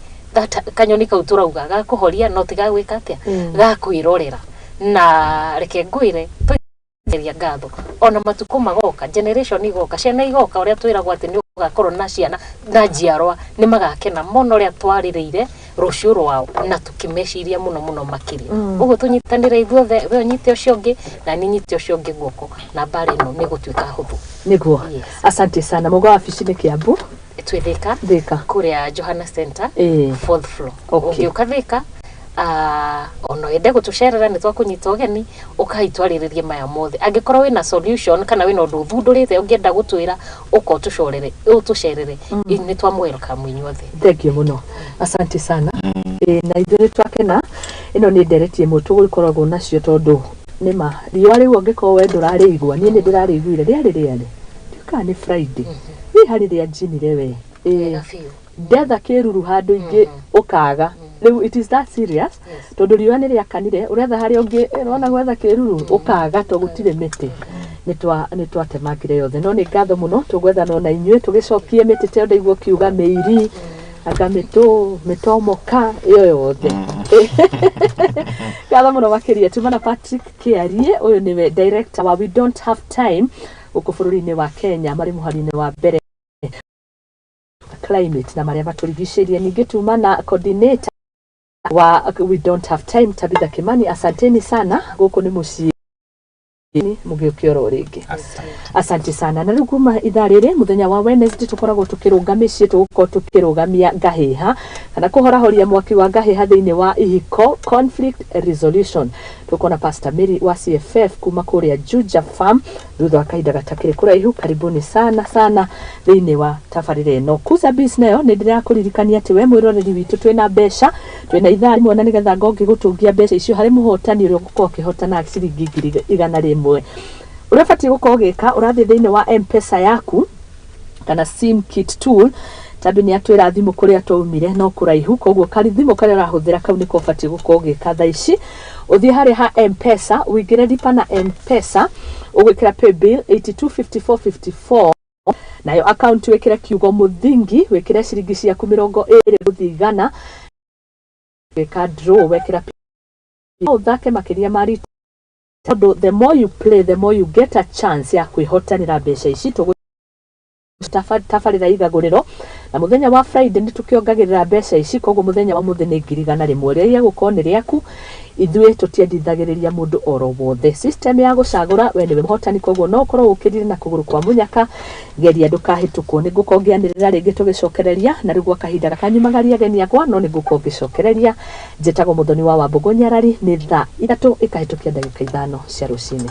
[SPEAKER 3] kanyoni kau tũrauga gakũhoria, no ti gagwĩka atĩa, gakwĩrorera. Na reke ngwĩre, tũgeria ngatho ona matukũ magoka, generation igoka, ciana igoka, ũrĩa twĩragwo atĩ nĩ ũgakorwo na ciana na njiarwa nĩ magakena mũno ũrĩa twarĩrĩire rũciũ rwao na tũkĩmeciria mũno mũno makĩria. Ũguo tũnyitanĩre ithuothe, we ũnyite ũcio ũngĩ na niĩ nyite ũcio ũngĩ guoko, na mbara ĩno nĩ gũtuĩka hũthũ.
[SPEAKER 1] Nĩguo.
[SPEAKER 3] Yes.
[SPEAKER 1] Asante sana. Mũga wabici nĩ Kiambu?
[SPEAKER 3] Twĩ Thĩka.
[SPEAKER 1] Thĩka.
[SPEAKER 3] Kũrĩa Johana Center, fourth floor. Ũngĩũka Thĩka, ona wende gũtũcerera, nĩ twakũnyita ũgeni, ũkai twarĩrĩrie maya mothe. Angĩkorwo wĩna solution kana wĩna ũndũ ũthundũrĩte ũngĩenda gũtwĩra, ũka ũtũcorere, ũtũcerere. Nĩ twamũ welcome inyuothe.
[SPEAKER 1] Thengiũ mũno, asante sana. Na ithuĩ nĩ twakena. Ĩno nĩ ndereti ĩmwe tũgũkoragwo nacio tondũ Nĩma riũa rĩu ũngĩkorwo we ndũrarĩigua, niĩ nĩ ndĩrarĩiguire rĩarĩ rĩarĩ ndiũkaga nĩ Friday wĩ harĩ rĩa njinire we. Ĩĩ.
[SPEAKER 3] Wega biũ.
[SPEAKER 1] Ndetha kĩruru handũ ingĩ ũkaga. Rĩu it is that serious. Tondũ riũa nĩ rĩakanire, ũretha harĩa ũngĩ ũrona gwetha kĩruru ũkaga to gũtirĩ mĩtĩ. Nĩ twatemangire yothe, no nĩ ngatho mũno tũgwethana na inyuĩ tũgĩcokie mĩtĩ teo. Ndaigua ũkiuga mĩiri anga mĩtũ mĩtomoka ĩyo yothe. Ngatho mũno makĩria. Tuma na Patrick Kĩarie, ũyũ nĩwe director wa We Don't Have Time gũkũ bũrũri-inĩ wa Kenya, marĩ mũhari-inĩ wa mbere climate na marĩa matũrigicĩirie. Ningĩ tuma na coordinator wa We Don't Have Time, Tabitha Kimani. Asanteni sana. Gũkũ nĩ mũciĩ, mũgĩũke oro rĩngĩ.
[SPEAKER 2] Asante.
[SPEAKER 1] Asante sana. Na rĩu kuma ithaa rĩrĩ mũthenya wa Wednesday tũkoragwo tũkĩrũnga mĩciĩ, tũgũkorwo tũkĩrũgamia ngahĩha kana kũhorahoria mwaki wa ngahĩha thĩinĩ wa ihiko, conflict resolution. Tũkona Pastor Mary wa CFF kuma kũrĩa Juja Farm thutha wa kahinda gatakĩrĩ kũraihu. Karibuni sana sana thĩinĩ wa tabarĩra ĩno. Kuza Biz nayo nĩ ndĩrakũririkania atĩ we mwĩroreri witũ, twĩna mbeca, twĩna ithaa rĩmwe, na nĩgetha ngongĩ gũtũngia mbeca icio harĩ mũhotani ũrĩa ũgũkorwo ũkĩhotana ciringi 100,000. Ũrĩa ũbatiĩ gũkorwo ũgĩka, ũrathiĩ thĩinĩ wa M-Pesa yaku kana sim kit tool. Tambi nĩ atwĩra thimũ kũrĩa twaumire no kũraihu, koguo kari thimũ karĩa ũrahũthĩra kau nĩko ũbatiĩ gũkorwo ũgĩka thaa ici. Ũthiĩ harĩa ha M-Pesa, ũingĩre lipa na M-Pesa, ũgwĩkĩra paybill 825454, nayo account wĩkĩre kiugo mũthingi, wĩkĩre ciringi ciaku 20 gũthiĩ 100. Gwĩka draw wekĩra no ũthake makĩria ma rita, tondũ the more you play, the more you get a chance ya kwĩhotanĩra mbeca ici. Tũgũ tabarĩra igagũrĩro na mũthenya wa Friday nĩ tũkĩongagĩrĩra mbeca ici, koguo mũthenya wa mũthĩ nĩ 100,000 rĩrĩa gũkorwo nĩ rĩaku. Ithuĩ tũtiendithagĩrĩria mũndũ oro wothe. System ya gũcagũra we nĩwe mũhotani, koguo no ũkorwo ũkĩrire na kũgũrũ kwa mũnyaka. Geria ndũkahĩtũkwo. Nĩ ngũkorwo ngĩanĩrĩra rĩngĩ tũgĩcokereria, na rĩu gwa kahinda gaka nyumagaria ageni akwa, no nĩ ngũkorwo ngĩcokereria. Njĩtagwo Mũthoni wa Wambũgũ Nyarari. Nĩ thaa 3 ĩkahĩtũkia ndagĩka 5 cia rũcinĩ.